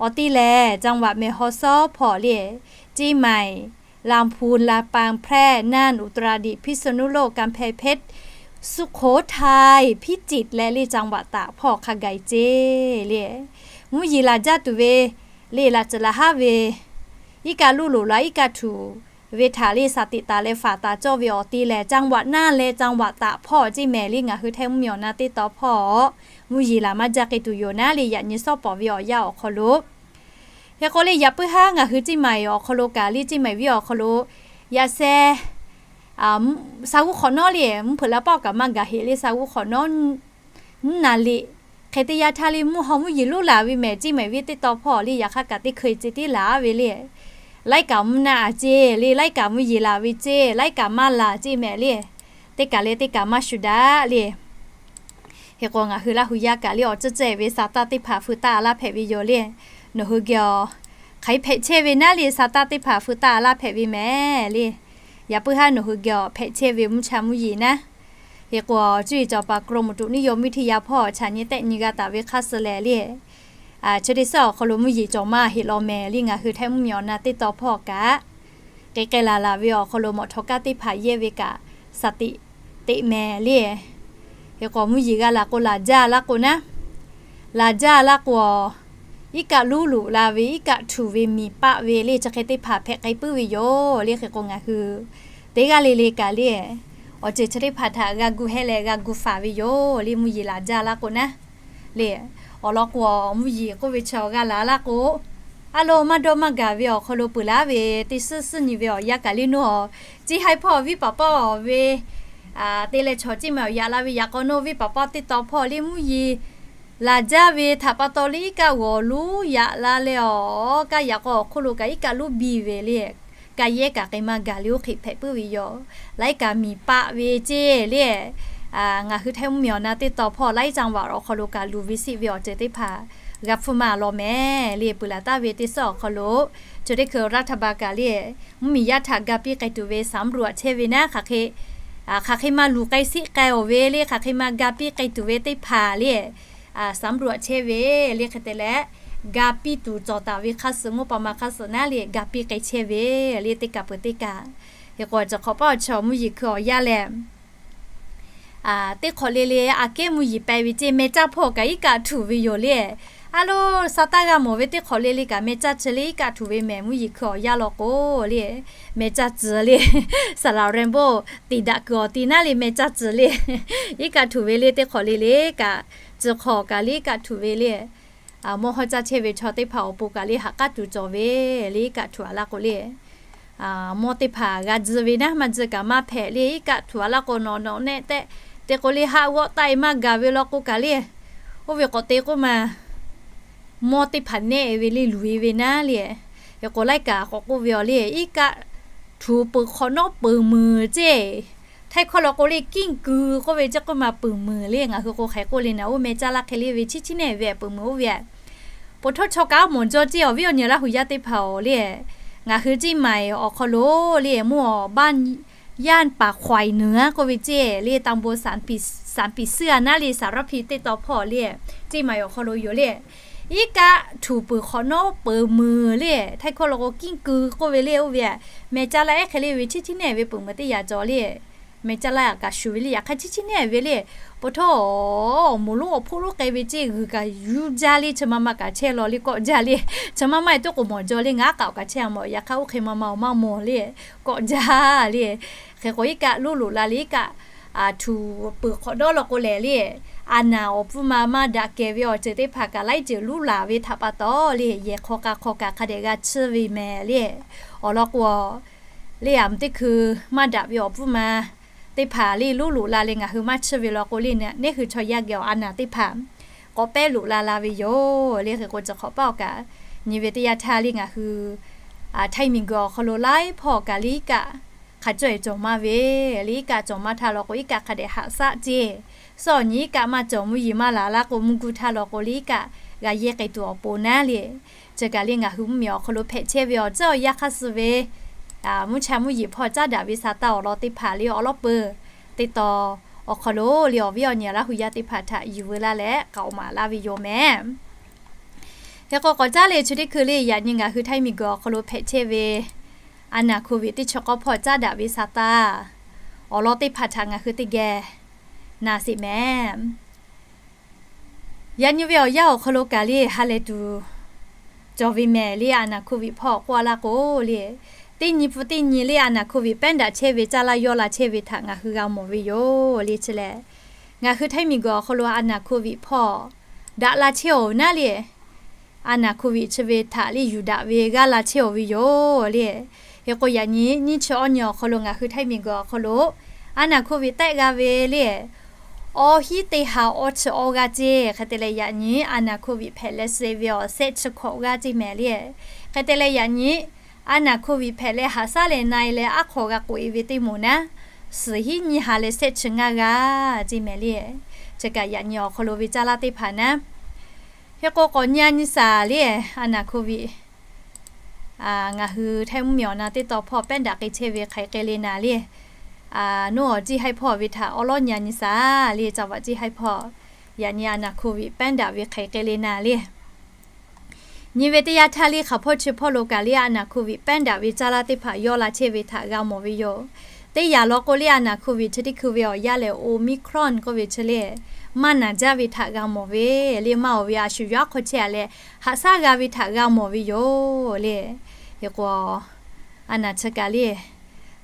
awˬ ti lehˬ, จังหวัดแม่ฮ่องสอน hpawˇ le, เชียงใหม่ ลำพูน ลำปาง แพร่ น่าน อุตรดิตถ์ พิษณุโลก กำแพงเพชร สุโขทัย พิจิตร leh le จังหวัดตาก hpawˇ hk'a gaˬ ceˇ le. Mvuhˇ yeˬ laˬ jaˇ tuˬ ve le, laꞈ ceuˬ laˬ haˉ ve iˉ kaˆ luˇ loꞈ la iˉ kaˆ htuꞈ ve htaꞈ le สถิติ taˍ leh faˍ taˍ cawˇ ve awˬ ti lehˬ, จังหวัดน่าน leh จังหวัดตาก hpawˇ ceˇ mehˍ le. Ngaˬ hui Htaiˇ mvuhˇmiˬ awˬ na teˇ taw hpawˇ mvuhˇ yeˬ laˬ maˇ jaˇ k'ai tuˬ yoˬ naˉ le, yaꞈ nyi sawˉ pawˍ ve awˬ yanˇ awˬ hk'aw lo. Hk'e k'o le, yaꞈ puiˉ haˉ ngaˬ hui เชียงใหม่ awˬ hk'aw lo kaꞈ le, เชียงใหม่ venˇ awˬ hk'aw lo yaꞈ sheh sa g'uˇ hk'awꞈ nawˉ le, mvuhˇ hpeuꞈ la paˆ kaꞈ maˇ gaˬ heꞈ le, sa g'uˇ hk'awꞈ nawˉ nyiˇ naˍ riˍ hk'e teˇ yanˇ htaˇ le, mvuhˇ haw mvuhˇ yeˬ luˇ laˬ ve mehˍ, เชียงใหม่ venˇ teˇ taw hpawˇ le. Yaꞈ hk'aˇ kaꞈ teˇ hkui ce tiˉ laˬ ve le. Laiˉ kaꞈ mvuhˇ naˆ a ceˇ le, laiˉ kaꞈ mvuhˇ yeˬ laˬ ve ceˇ, laiˉ kaꞈ maˇ laˬ ceˇ mehˍ le. Teˇ kaˬ leh teˇ kaˬ maˇ shuˍ daꞈ le. Hk'e k'o, ngaˬ hui Laˇ hu yaˇ kaꞈ le awˬ ceuˬ ceuˬ ve sa tanˇ teˇ hpaˍ feu taˆ laˇ hpehꞈ ve yoˬ le. Nawˬ hui geh awˬ hk'aˬ hk'e hpehꞈ chehˇ ve naˉ le, sa tanˇ teˇ hpaˍ feu taˆ laˇ hpehꞈ ve mehˍ le. Yaꞈ puiˉ haˉ nawˬ hui geh awˬ hpehꞈ chehˇ ve mvuhˇ cha mvuhˇ yeˬ naˉ. Hk'e k'o, cuˇ yiˍ cawˬ paˍ กรมอุตุนิยมวิทยา hpawˇ chaꞈ nyi tehˆ nyi g'a taˍ ve hk'aˇ suh lehˬ le, chi teˇ suhˉ awˬ hk'aw lo mvuhˇ yeˬ cawˬ maˇ heˆ law mehˍ le. Ngaˬ hui Htaiˇ mvuhˇmiˬ awˬ na teˇ taw hpawˇ kaꞈ, k'e k'ai laˬ laˬ ve awˬ hk'aw lo mawꞈ htawꞈ kaˇ teˇ hpaˍ yehˇ ve kaꞈ สถิติ mehˍ le. Hk'e k'o, mvuhˇ yeˬ g'a laˬ k'o laˬ jaˇ laˇ k'o naˉ, laˬ jaˇ laˇ k'o, iˉ kaˆ luˇ loꞈ la ve, iˉ kaˆ htuꞈ ve, miˬ paˆ ve le, chi hk'e teˇ hpaˍ hpehꞈ k'ai puiˉ ve yoˬ le. Hk'e k'o, ngaˬ hui teˇ g'aˇ le le kaꞈ le, awˬ ceuˬ chi teˇ hpaˍ htaꞈ g'a gu heh leh g'a gu faˍ ve yoˬ le, mvuhˇ yeˬ laˬ jaˇ laˇ k'o naˉ le. Awˬ lawn k'o, mvuhˇ yeˬ k'oˆ ve chi awˬ g'a laˬ laˇ k'o, a lo maˇ dawˇ maˇ gaˬ ve awˬ hk'aw lo peuˬ laˇ ve teˇ suhˉ suhˉ nyi ve awˬ yanˇ kaꞈ le, nawˬ chi haiˬ hpawˇ viˉ paˍ pawˆ ve te leh chaw ceˇ maˬ awˬ yaꞈ la ve yaꞈ k'aw, nawˬ viˉ paˍ pawˆ teˇ taw hpawˇ le mvuhˇ yeˬ laˬ jaˇ ve htaꞈ pa taw le, iˉ kaˆ g'awˬ luˉ yaꞈ la leh awˬ kaˆ yaꞈ k'aw awˬ hk'oˆ lo kaꞈ iˉ kaˆ luˇ biˇ ve le. Kaˆ yehˉ kaꞈ k'ai maˇ gaˬ le, oˇ hk'e hpehꞈ puiˉ ve yoˬ. Laiˉ kaꞈ miˬ paˆ ve ceˇ le. Ngaˬ hui Htaiˇ mvuhˇmiˬ awˬ na teˇ taw hpawˇ laiˉ จังหวัด awˬ hk'aw lo kaꞈ luˬ ve siˆ ve awˬ ceuˬ teˇ hpaˍ g'a hpfuhˇ maˇ law mehˍ le. Peuˬ laˬ taˍ ve teˇ suhˉ awˬ hk'aw lo, chi teˇ hkui รัฐบาล kaꞈ le, mvuhˇmiˬ yaˇ htaꞈ ga piˇ k'ai tuˬ ve สำรวจ chehˇ ve naˉ, hk'aˬ hk'e maˇ luˬ k'ai siˆ k'ai awˬ ve le, hk'aˬ hk'e maˇ ga piˇ k'ai tuˬ ve teˇ hpaˍ le, สำรวจ chehˇ ve le. Hk'e te leh, ga piˇ tuˬ cawˬ taˍ ve hk'aˇ suh, งบประมาณ hk'aˇ suh naˉ le, ga piˇ k'ai chehˇ ve le, teˇ kaˬ peuˬ teˇ kaˬ. Hk'e k'o, chi hk'awꞈ paˆ awˬ chaw mvuhˇ yeˬ hkui awˬ yanˇ lehˬ, teˇ hk'awꞈ le le aꞈ kehˉ mvuhˇ yeˬ pehˇ ve ceˇ, meh caˇ hpawˇ kaꞈ iˉ kaˆ htuꞈ ve yoˬ le. A lo, sa taˇ g'a mawˬ ve teˇ hk'awꞈ le le kaꞈ meh caˇ tcuh le iˉ kaˆ htuꞈ ve mehˍ, mvuhˇ yeˬ hkui awˬ yanˇ law k'o le, meh caˇ tcuh le. Saˍ laˍ Renˍ boˆ tiˍ daꞈ kuiˬ awˬ ti naˉ le, meh caˇ tcuh le. Iˉ kaˆ htuꞈ ve le, teˇ hk'awꞈ le le kaꞈ, tcuh hk'awꞈ kaꞈ le iˉ kaˆ htuꞈ ve le. Mawˇ hawˇ caˇ chehˇ ve chaw teˇ hpaˍ awˬ pon kaꞈ le, ha k'aˉ tuˬ cawˬ ve le, iˉ kaˆ htuꞈ a laˇ k'o le, mawˇ teˇ hpaˍ g'a tzuh ve naˉ, maˇ tzuh kaꞈ maˇ hpehꞈ le, iˉ kaˆ htuꞈ a laˇ k'o, nawˬ nawˬ nehˆ tehꞈ te k'o le, haˆ g'awˆ taˆ e maˇ gaˬ ve law k'o kaꞈ le, oˇ ve k'awꞈ te k'oˆ ma, mawˇ teˇ hpaˍ nehˆ ve le, luˬ e ve naˉ le. Hk'e k'o, laiˉ kaꞈ k'awꞈ k'oˆ ve awˬ le, iˉ kaˆ htuꞈ peuˬ hk'awꞈ nawˉ peuˬ meunˍ ceˇ. Htaiˇ hkawˇ law k'o le, กิ้ງกือ k'oˆ ve ceˇ k'oˆ ma peuˬ meunˍ le. Ngaˬ hui k'o hk'aˬ hk'e k'oˆ le naˉ, oˇ meh caˇ laˇ hk'e le ve chi chi nehˬ ve peuˬ meunˍ oˇ ve, po htawˇ chaw kaꞈ mawˬ jaw ceˇ. Awˬ viˉ awˬ nyi Laˇ hu yaˇ teˇ hpaˍ awˬ le, ngaˬ hui ceˇ maˬ awˬ hk'aw lo le, mvuhˇ awˬ บ้านย่านป่าไคว่ เหนือ k'oˆ ve ceˇ le, ตำบลสรรปีเสื่อ naˉ le, สารพี teˇ taw hpawˇ le, ceˇ maˬ awˬ hk'aw lo yoˬ le. Iˉ kaˆ htuꞈ peuˬ hk'awꞈ nawˉ peuˬ meunˍ le. Htaiˇ hkawˇ law k'o, กิ้งกือ k'oˆ ve le, oˇ ve meh caˇ laˇ ehˉ hk'e le ve chi chi nehˬ ve peuˬ meunˍ teˇ yaꞈ cawˬ le. Meh caˇ laˇ kaꞈ shuˍ ve le, yaꞈ hk'aˇ chi chi nehˬ ve le. Po htawˇ, awˬ moˍ lonˉ awˬ hpoˆ lonˉ k'ai ve ceˇ, g'uiˬ kaꞈ yuˇ jaˇ le, chi ma ma kaꞈ chehˇ law le, kawˆ jaˇ le. Chi ma ma e toˆ k'o mawˬ jaw le, ngaˬ aˉ kaꞈ awˬ kaꞈ chehˇ a mawˬ, yaꞈ hk'aˇ oˇ hk'e ma ma awˬ maˇ mawˬ le, kawˆ jaˇ le. Hk'e k'o, iˉ kaˆ luˇ loꞈ la le, iˉ kaˆ htuꞈ peuˬ hk'awꞈ dawˇ law k'o lehˬ le, a naˍ awˬ pfuhˇ ma maˇ daꞈ kehˬ ve awˬ ceuˬ teˇ hpaˍ kaꞈ laiˉ ceuˬ luˇ laˬ ve htaꞈ pa taw le, yehˬ hk'aw k'a hk'aw kaꞈ hk'a dehꞈ g'a chiˇ ve mehˍ le. Awˬ lawn k'o, le aˬ mvuhˇ teˇ hkui maˇ daꞈ ve awˬ pfuhˇ ma teˇ hpaˍ le luˇ loꞈ la leh ngaˬ hui maˇ chiˇ ve law k'o le, neˉ hui chaw yaˇ geh awˬ a naˍ teˇ hpaˍ k'awꞈ pehˉ loꞈ la la ve yoˬ le. Hk'e k'o, chi hk'awꞈ paˆ awˬ kaꞈ nyi ve teˇ yanˇ htaˇ le, ngaˬ hui Htaiˇ miˬguiˬ awˬ hk'aw lo laiˉ hpawˇ kaꞈ le iˉ kaˆ hk'a cawˇ e cawˬ maˇ ve le. Iˉ kaˆ cawˬ maˇ htaˇ law k'o, iˉ kaˆ hk'a dehꞈ haꞈ shaˆ ceˇ. Suhˉ awˬ nyi iˉ kaˆ maˇ cawˬ, mvuhˇ yeˬ maˇ laˬ laˇ k'o, mvuhˇ guˇ htaˇ law k'o le iˉ kaˆ g'a yehˇ k'ai tuˬ awˬ pon naˉ le. Chi kaꞈ le, ngaˬ hui mvuhˇmiˬ awˬ hk'aw lo hpehꞈ chehˇ ve awˬ ceuˬ awˬ yanˇ hk'aˇ suh ve mvuhˇ cha mvuhˇ yeˬ hpawˇ caˉ daꞈ ve sa taˇ awˬ lawn teˇ hpaˍ le, awˬ lawˉ peuˬ teˇ taw awˬ hk'aw lo le awˬ viˉ awˬ nyi Laˇ hu yaˇ teˇ hpaˍ htaꞈ yuˬ veu laˇ leh k'aoˍ maˍ laˇ ve yoˬ meh. Hk'e k'o k'awꞈ caˉ leh chi teˇ hkui le yaꞈ nyi ngaˬ hui Htaiˇ miˬguiˬ awˬ hk'aw lo hpehꞈ chehˇ ve a naˬ hkoˍ viꞈ teˇ chi k'awˇ hpawˇ caˉ daꞈ ve sa taˇ awˬ lawn teˇ hpaˍ htaꞈ ngaˬ hui teˇ geh na sheˍ meh. Yaꞈ nyi ve awˬ yanˇ awˬ hk'aw lo kaꞈ le ha lehˬ tuˬ cawˬ ve mehˍ le a naˬ hkoˍ viꞈ hpawˇ k'oˆ a laˇ k'o le, teˇ nyi pun teˇ nyi le a naˬ hkoˍ viꞈ pehˉ daꞈ chehˇ ve caˇ laˇ yawˇ la chehˇ ve htaꞈ ngaˬ hui g'a mawˬ ve yoˬ le chi lehˬ, ngaˬ hui Htaiˇ miˬguiˬ awˬ hk'aw lo a naˬ hkoˍ viꞈ hpawˇ daꞈ la chehˇ awˬ naˉ le a naˬ hkoˍ viꞈ chi ve htaꞈ le yuˬ daꞈ ve g'aˇ la chehˇ awˬ ve yoˬ le. Hk'e k'o yaꞈ nyi nyiˇ chi awˇ nyi awˬ hk'aw lo ngaˬ hui Htaiˇ miˬguiˬ awˬ hk'aw lo a naˬ hkoˍ viꞈ tehˆ g'a ve le awˇ hiˉ teˇ ha awˇ chi awˇ g'aˇ ceˇ. Hk'e te leh yaꞈ nyi a naˬ hkoˍ viꞈ hpehꞈ leh suh ve awˬ shehˆ chi hkawꞈ g'aˇ ceˇ mehˍ le. Hk'e te leh yaꞈ nyi a naˬ hkoˍ viꞈ hpehꞈ leh haꞈ shaˉ leh na e leh aˉ hk'aw g'a k'oꞈ e ve teˇ moˍ naˉ, suhˍ hiˉ nyiˇ ha leh shehˆ chi ngaˇ g'aˇ ceˇ mehˍ le. Chi kaꞈ yaꞈ nyi awˬ hk'aw lo ve caˇ laˇ teˇ hpaˍ naˉ, hk'e k'o k'awꞈ nyi a nyi shaˍ le a naˬ hkoˍ viꞈ ngaˬ hui Htaiˇ mvuhˇmiˬ awˬ na teˇ tawn hpawˇ pehˉ daꞈ k'ai chehˇ ve hk'aˬ hk'e le naˍ le. Nawˉ awˬ ceˇ haiˉ hpawˇ ve htaꞈ awˉ lawˉ nyi a nyi shaˍ le. Caˇ vaꞈ ceˇ haiˉ hpawˇ yaꞈ nyi a naˬ hkoˍ viꞈ pehˉ daꞈ ve hk'aˬ hk'e le naˍ le. Nyi ve teˇ yanˇ htaˇ le hk'aˬ hpawˇ chi hpawˇ lo kaꞈ le a naˬ hkoˍ viꞈ pehˉ daꞈ ve caˇ laˇ teˇ hpaˍ yawˇ la chehˇ ve htaꞈ g'a mawˬ ve yoˬ. Teˇ yanˇ law k'o le a naˬ hkoˍ viꞈ chi teˇ hkui ve awˬ yanˇ lehˬ Omicron k'oˆ ve chi le maˇ naˬ jaˇ ve htaꞈ g'a mawˬ ve le. Maˇ oˬ ve a shu yawˇ aˉ hk'aw chehˇ a leh haꞈ shaˉ g'a ve htaꞈ g'a mawˬ ve yoˬ le. Hk'e k'o a naˬ chi kaꞈ le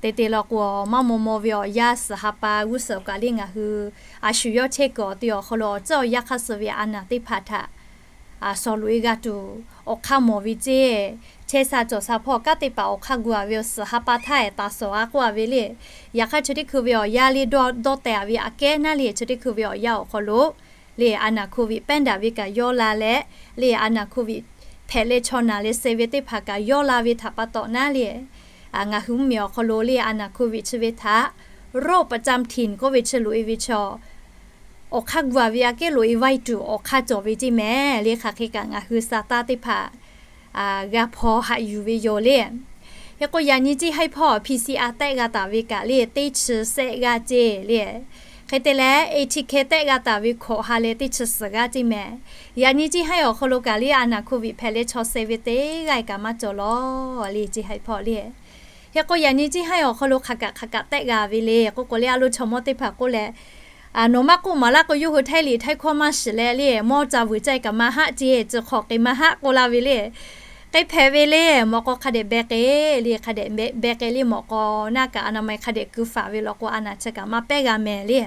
te te law k'o maˇ maw maw ve awˬ yanˇ suhˍ ha pa g'uˇ suhˍ kaꞈ le ngaˬ hui a shu yawˇ chehˇ kuiˬ awˬ te awˬ hk'aw lo awˬ tcuhˉ awˬ yanˇ hk'aˇ suh ve a naˬ teˇ hpaˍ htaꞈ shawˍ loꞈ e g'a tuˬ awˬ hk'aˇ mawˬ ve ceˇ. Chehˇ sha cawˬ sha hpawˇ kanˉ te paˍ awˬ hk'aˇ gu a ve awˬ suhˍ ha pa htaˇ ehˍ taˍ shawˍ a k'oˆ a ve le. Yaꞈ hk'aˇ chi teˇ hkui ve awˬ yanˇ le dawˇ teh a ve aꞈ kehˉ naˉ le chi teˇ hkui ve awˬ yanˇ awˬ hk'aw lo le a naˬ hkoˍ viꞈ pehˉ daꞈ ve kaꞈ yawˇ la leh le a naˬ hkoˍ viꞈ hpehꞈ leh chaw naˬ leh suh ve teˇ hpaˍ kaꞈ yawˇ la ve htaꞈ pa taw naˉ le ngaˬ hui mvuhˇmiˬ awˬ hk'aw lo le a naˬ hkoˍ viꞈ chi ve htaꞈ โรคประจำถิ่น k'oˆ ve chi loꞈ e ve chaw awˬ hk'aˇ gu a ve aꞈ kehˉ loꞈ e vaˇ e tuˬ awˬ hk'aˇ cawˬ ve ceˇ mehˍ le. Hk'aˬ hk'e kaꞈ ngaˬ hui sa taˇ teˇ hpaˍ g'a hpaw haꞈ yuˬ ve yoˬ le. Hk'e k'o yaꞈ nyi ceˇ haiˉ hpawˇ PCR tehˆ g'a taˍ ve kaꞈ le teˇ chi shehˆ g'aˇ ceˇ le. Hk'e te leh ATK tehˆ g'a taˍ ve hkawꞈ ha leh teˇ chi suhˍ g'aˇ ceˇ mehˍ. Yaꞈ nyi ceˇ haiˉ awˬ hk'aw lo kaꞈ le a naˬ hkoˍ viꞈ hpehꞈ leh chaw suh ve teˇ g'aˇ kaꞈ maˇ cawˬ law le ceˇ haiˉ hpawˇ le. Hk'e k'o yaꞈ nyi ceˇ haiˉ awˬ hk'aw lo hk'aˬ kaꞈ hk'aˬ kaꞈ tehˆ g'a ve le k'oˆ k'o le a lo chaw mawˇ teˇ hpaˍ k'oˆ leh, nawˬ maˇ k'oˆ maˍ laˇ k'o yawˇ hui Htaiˇ liꞈ Htaiˇ hkawˇ maˇ shiˍ leh le mawˇ ca vuiˬ ca kaꞈ maˇ haˆ ceˇ, tcuh hk'awꞈ k'e maˇ haˆ k'oˆ laˇ ve le. K'e hpehꞈ ve le mawꞈ k'aw hk'a dehꞈ beh k'e le, hk'a dehꞈ beh k'e le mawꞈ k'aw naˇ kaꞈ a naˬ ma hk'a dehꞈ keu faˍ ve law k'o a naˬ chi kaꞈ maˇ pehˉ g'a mehˍ le.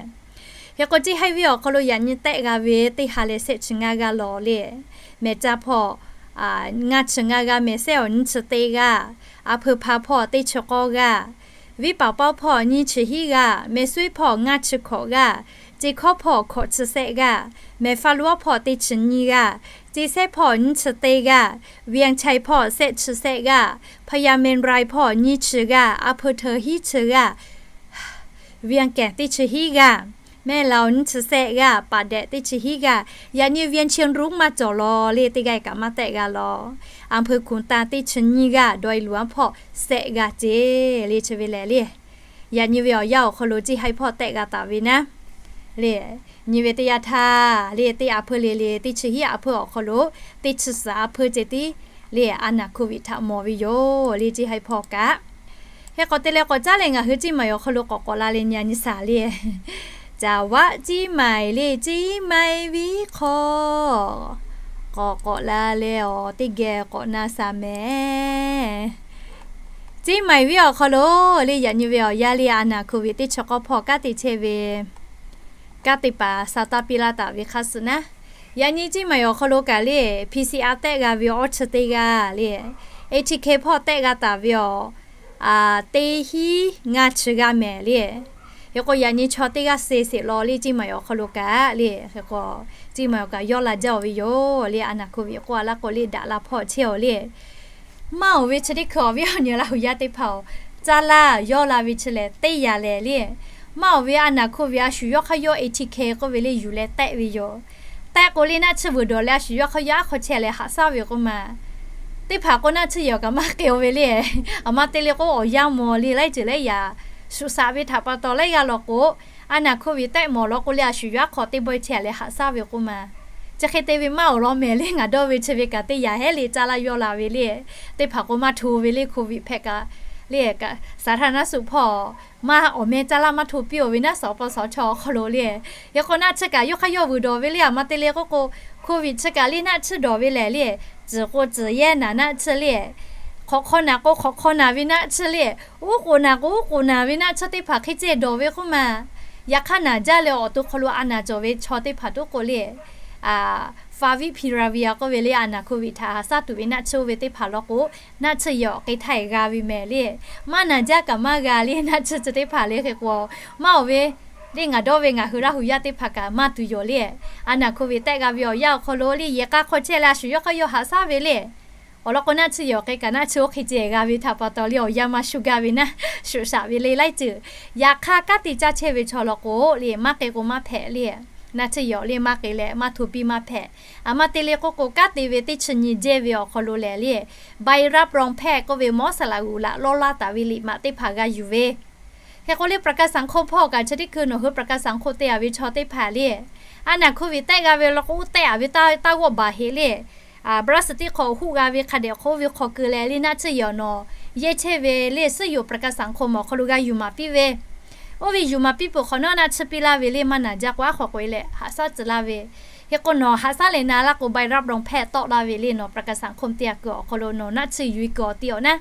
Hk'e k'o ceˇ haiˉ viˉ awˬ hk'aw lo yaꞈ nyi tehˆ g'a ve teˇ ha leh shehˆ chi ngaˇ g'aˇ law le. Mehˬ caˇ hpawˇ ngaˇ chi ngaˇ g'aˇ, mehˬ sehˉ awˬ nyiˇ chi teˇ g'aˇ, a hpeu hpa hpawˇ teˇ chi k'awˇ g'aˇ, viˉ paˍ pawˇ hpawˇ nyiˇ chi hiˉ g'aˇ, mehˬ suiˉ hpawˇ ngaˇ chi hkawꞈ g'aˇ, ceˇ hkawˇ hpawˇ hkawꞈ chi shehˆ g'aˇ, mehˬ fa luˉ awˉ hpawˇ teˇ chi nyiˇ g'aˇ, ceˇ sehˉ hpawˇ nyiˇ chi teˇ g'aˇ, Vian Chai hpawˇ shehˆ chi shehˆ g'aˇ, Phaya Myaing Rai hpawˇ nyiˇ chi g'aˇ, a hpeu hteu hiˉ chi g'aˇ, Vian Kaeˍ teˇ chi hiˉ g'aˇ, Mehˉ Laoˬ nyiˇ chi shehˆ g'aˇ, Paˍ Dehꞈ teˇ chi hiˉ g'aˇ, yaꞈ nyi Vian Chai Rung maˇ cawˬ law le teˇ g'aˇ kaꞈ maˇ tehˆ g'a law. A hpeu Hkunˍ Tan teˇ chi nyiˇ g'aˇ, Dawˇ E Luˬ awˉ hpawˇ shehˆ g'aˇ ceˇ le chi ve lehˬ le. Yaꞈ nyi ve awˬ yanˇ awˬ hk'aw lo ceˇ haiˉ hpawˇ tehˆ g'a taˍ ve naˉ le. Nyi ve teˇ yanˇ htaˇ le teˇ a hpeu le le teˇ chi hiˉ a hpeu awˬ hk'aw lo teˇ chi suhˍ a hpeu ceh tiˉ le a naˬ hkoˍ viꞈ htaꞈ mawˬ ve yoˬ le ceˇ haiˉ hpawˇ kaꞈ. Hk'e k'awꞈ te leh k'awꞈ caˉ leh ngaˬ hui ceˇ maˬ awˬ hk'aw lo k'awꞈ k'awꞈ la leh nyi a nyi shaˍ le. Caˇ vaꞈ ceˇ maˬ le ceˇ maˬ viˉ hk'aw k'awꞈ k'awꞈ la leh awˬ teˇ geh k'awꞈ na shaˍ mehˍ. Ceˇ maˬ viˉ awˬ hk'aw lo le yaꞈ nyi ve awˬ yanˇ le a naˬ hkoˍ viꞈ teˇ chi k'awˇ hpawˇ kanˉ te chehˇ ve kanˉ te paˍ sa taˇ piˇ laˇ taˍ ve hk'a suh naˉ, yaꞈ nyi ceˇ maˬ awˬ hk'aw lo kaꞈ le PCR tehˆ g'a ve awˇ chi teˇ g'aˇ le, ATK hpawˇ tehˆ g'a taˍ ve awˬ teˇ hiˉ ngaˇ chi g'aˇ mehˍ le. Hk'e k'o yaꞈ nyi chaw teˇ g'aˇ suh sheˍ law le ceˇ maˬ awˬ hk'aw lo kaꞈ le. Hk'e k'o ceˇ maˬ awˬ kaꞈ yawˇ la jaˇ oˬ ve yoˬ le a naˬ hkoˍ viꞈ k'oˆ a laˇ k'o le daꞈ la hpawˇ chehˇ oˬ le. Maˇ oˬ ve chi teˇ hkui awˬ viˉ awˬ nyi Laˇ hu yaˇ teˇ hpaˍ oˬ, caˇ laˇ yawˇ la ve chi lehˬ teˇ yanˇ lehˬ le. Maˇ oˬ ve a naˬ hkoˍ viꞈ a shu yawˇ hk'aˇ yawˇ ATK k'oˆ ve le yuˬ leh tehˆ ve yoˬ. Tehˆ k'o le naˆ tsuhˇ vuiˬ dawˬ leh a shu yawˇ hk'aˇ yawˇ aˉ hk'aw chehˇ leh haꞈ shaˉ ve k'oˆ ma teˇ hpaˍ k'o naˆ tsuhˇ yehˬ awˬ kaꞈ maˇ k'ai oˬ ve le. Aˬ ma te le k'o awˬ yanˇ mawˬ le laiˉ ceuˬ laiˉ yaꞈ shuˍ shaꞈ ve htaꞈ pa taw laiˉ g'aˇ law k'o, A naˬ โควิด tehˆ mawˬ law k'o le, a shu yawˇ aˉ hk'aw teˇ bawehˇ chehˇ le haꞈ shaˉ ve k'oˆ ma. Chi hk'e te ve maˇ awˬ lawn mehˍ le, ngaˬ dawˇ ve chi ve kaꞈ teˇ yanˇ hehˉ le caˇ laˇ yawˇ la ve le. Teˇ hpaˍ k'o maˇ hto ve le โควิด hpehꞈ kaꞈ le, สาธารณสุข hpawˇ maˇ awˬ meh caˇ laˇ maˇ hto piˇ-oˬ ve naˉ, สปสช awˬ hk'aw lo le. Hk'e k'o naˆ tsuhˇ kaꞈ yawˇ hk'aˇ yawˇ vuiˬ dawˬ ve le, a ma te le k'oˆ k'o โควิด chi kaꞈ le naˆ tsuhˇ dawˬ ve lehˬ le. Tcuhˬ k'o tcuhˬ yehˇ naˬ naˆ tsuhˇ le, hk'awꞈ hk'aw naˬ k'o hk'awꞈ hk'aw naˬ ve naˆ tsuhˇ le, uˉ k'oˍ naˬ k'o uˉ k'oˍ naˬ ve naˆ tsuhˇ teˇ hpaˍ hk'e ceh dawˬ ve k'oˆ ma. Yaꞈ hk'aˇ naˬ jaˇ leh awˬ to hk'aw lo a naˬ cawˬ ve chaw teˇ hpaˍ toˉ k'o le, favipiravir k'oˆ ve le, a naˬ โควิด htaꞈ haꞈ shaˉ tuˬ ve naˆ tsuhˇ oˇ ve teˇ hpaˍ law k'o, naˆ tsuhˇ yehˬ awˬ hk'e htaˇ g'a ve mehˍ le. Maˇ naˬ jaˇ kaꞈ maˇ g'a le, naˆ tsuhˇ chi teˇ hpaˍ le. Hk'e k'o maˇ awˬ ve le, ngaˬ dawˇ ve ngaˬ hui Laˇ huˍ yaˇ teˇ hpaˍ kaꞈ maˇ tuˬ yoˬ le. A naˬ โควิด tehˆ g'a ve awˬ yanˇ awˬ hk'aw lo le, yehˬ k'a hk'aw chehˇ leh a shu yawˇ hk'aˇ yawˇ haꞈ shaˉ ve le. Awˬ lawn k'o naˆ tsuhˇ yehˬ awˬ hk'e kaꞈ naˆ tsuhˇ oˇ hk'e ceh g'a ve htaꞈ pa taw le, awˬ yanˇ maˇ shu gaˇ ve naˉ, shuˍ shaꞈ ve le laiˉ ceuˬ. Yaꞈ hk'aˇ kanˉ te caˇ chehˇ ve chaw law k'o le, maˇ k'e k'o maˇ hpehꞈ le. Naˆ tsuhˇ yehˬ le maˇ k'e leh maˇ hto piˇ maˇ hpehꞈ. A ma te le k'oˆ k'o, kanˉ te ve teˇ chi nyi jehˇ ve awˬ hk'aw lo lehˬ le, ใบรับรองแพทย์ k'oˆ ve mawˉ saˍ laꞈ g'uˬ laꞈ lawˇ laˇ taˍ ve liꞈ maꞈ teˇ hpaˍ g'a yuˬ ve. Hk'e k'o le ประกันสังคม hpawˇ kaꞈ chi teˇ hkui nawˬ hui ประกันสังคม te a ve chaw teˇ hpaˍ le, a naˬ โควิด tehˆ g'a ve law k'o, oˇ tehˆ a ve taˇ g'awˆ baˬ heꞈ le. Brazil teˇ hk'awꞈ huˆ g'a ve hk'a dehꞈ hk'oˆ ve hk'aw keu leh le, naˆ tsuhˇ yehˬ awˬ nawˬ yehˇ chehˇ ve le, ซึ่งอยู่ ประกันสังคม awˬ hk'aw lo g'a yuˬ maˍ piˇ ve. Oˇ ve yuˬ maˍ piˇ peuˬ hk'awꞈ nawˉ naˆ tsuhˇ piˇ laˇ ve le, maˇ naˬ jaˇ k'o aˉ hk'aw k'oꞈ e leh haꞈ shaˉ tcuh laˇ ve. Hk'e k'o nawˬ haꞈ shaˉ leh na laˇ k'o ใบรับรองแพทย์ tawˆ laˇ ve le, nawˬ ประกันสังคม te a kuiˬ awˬ hk'aw lo nawˬ naˆ tsuhˇ yuˬ e kuiˬ awˬ ti awˬ naˉ.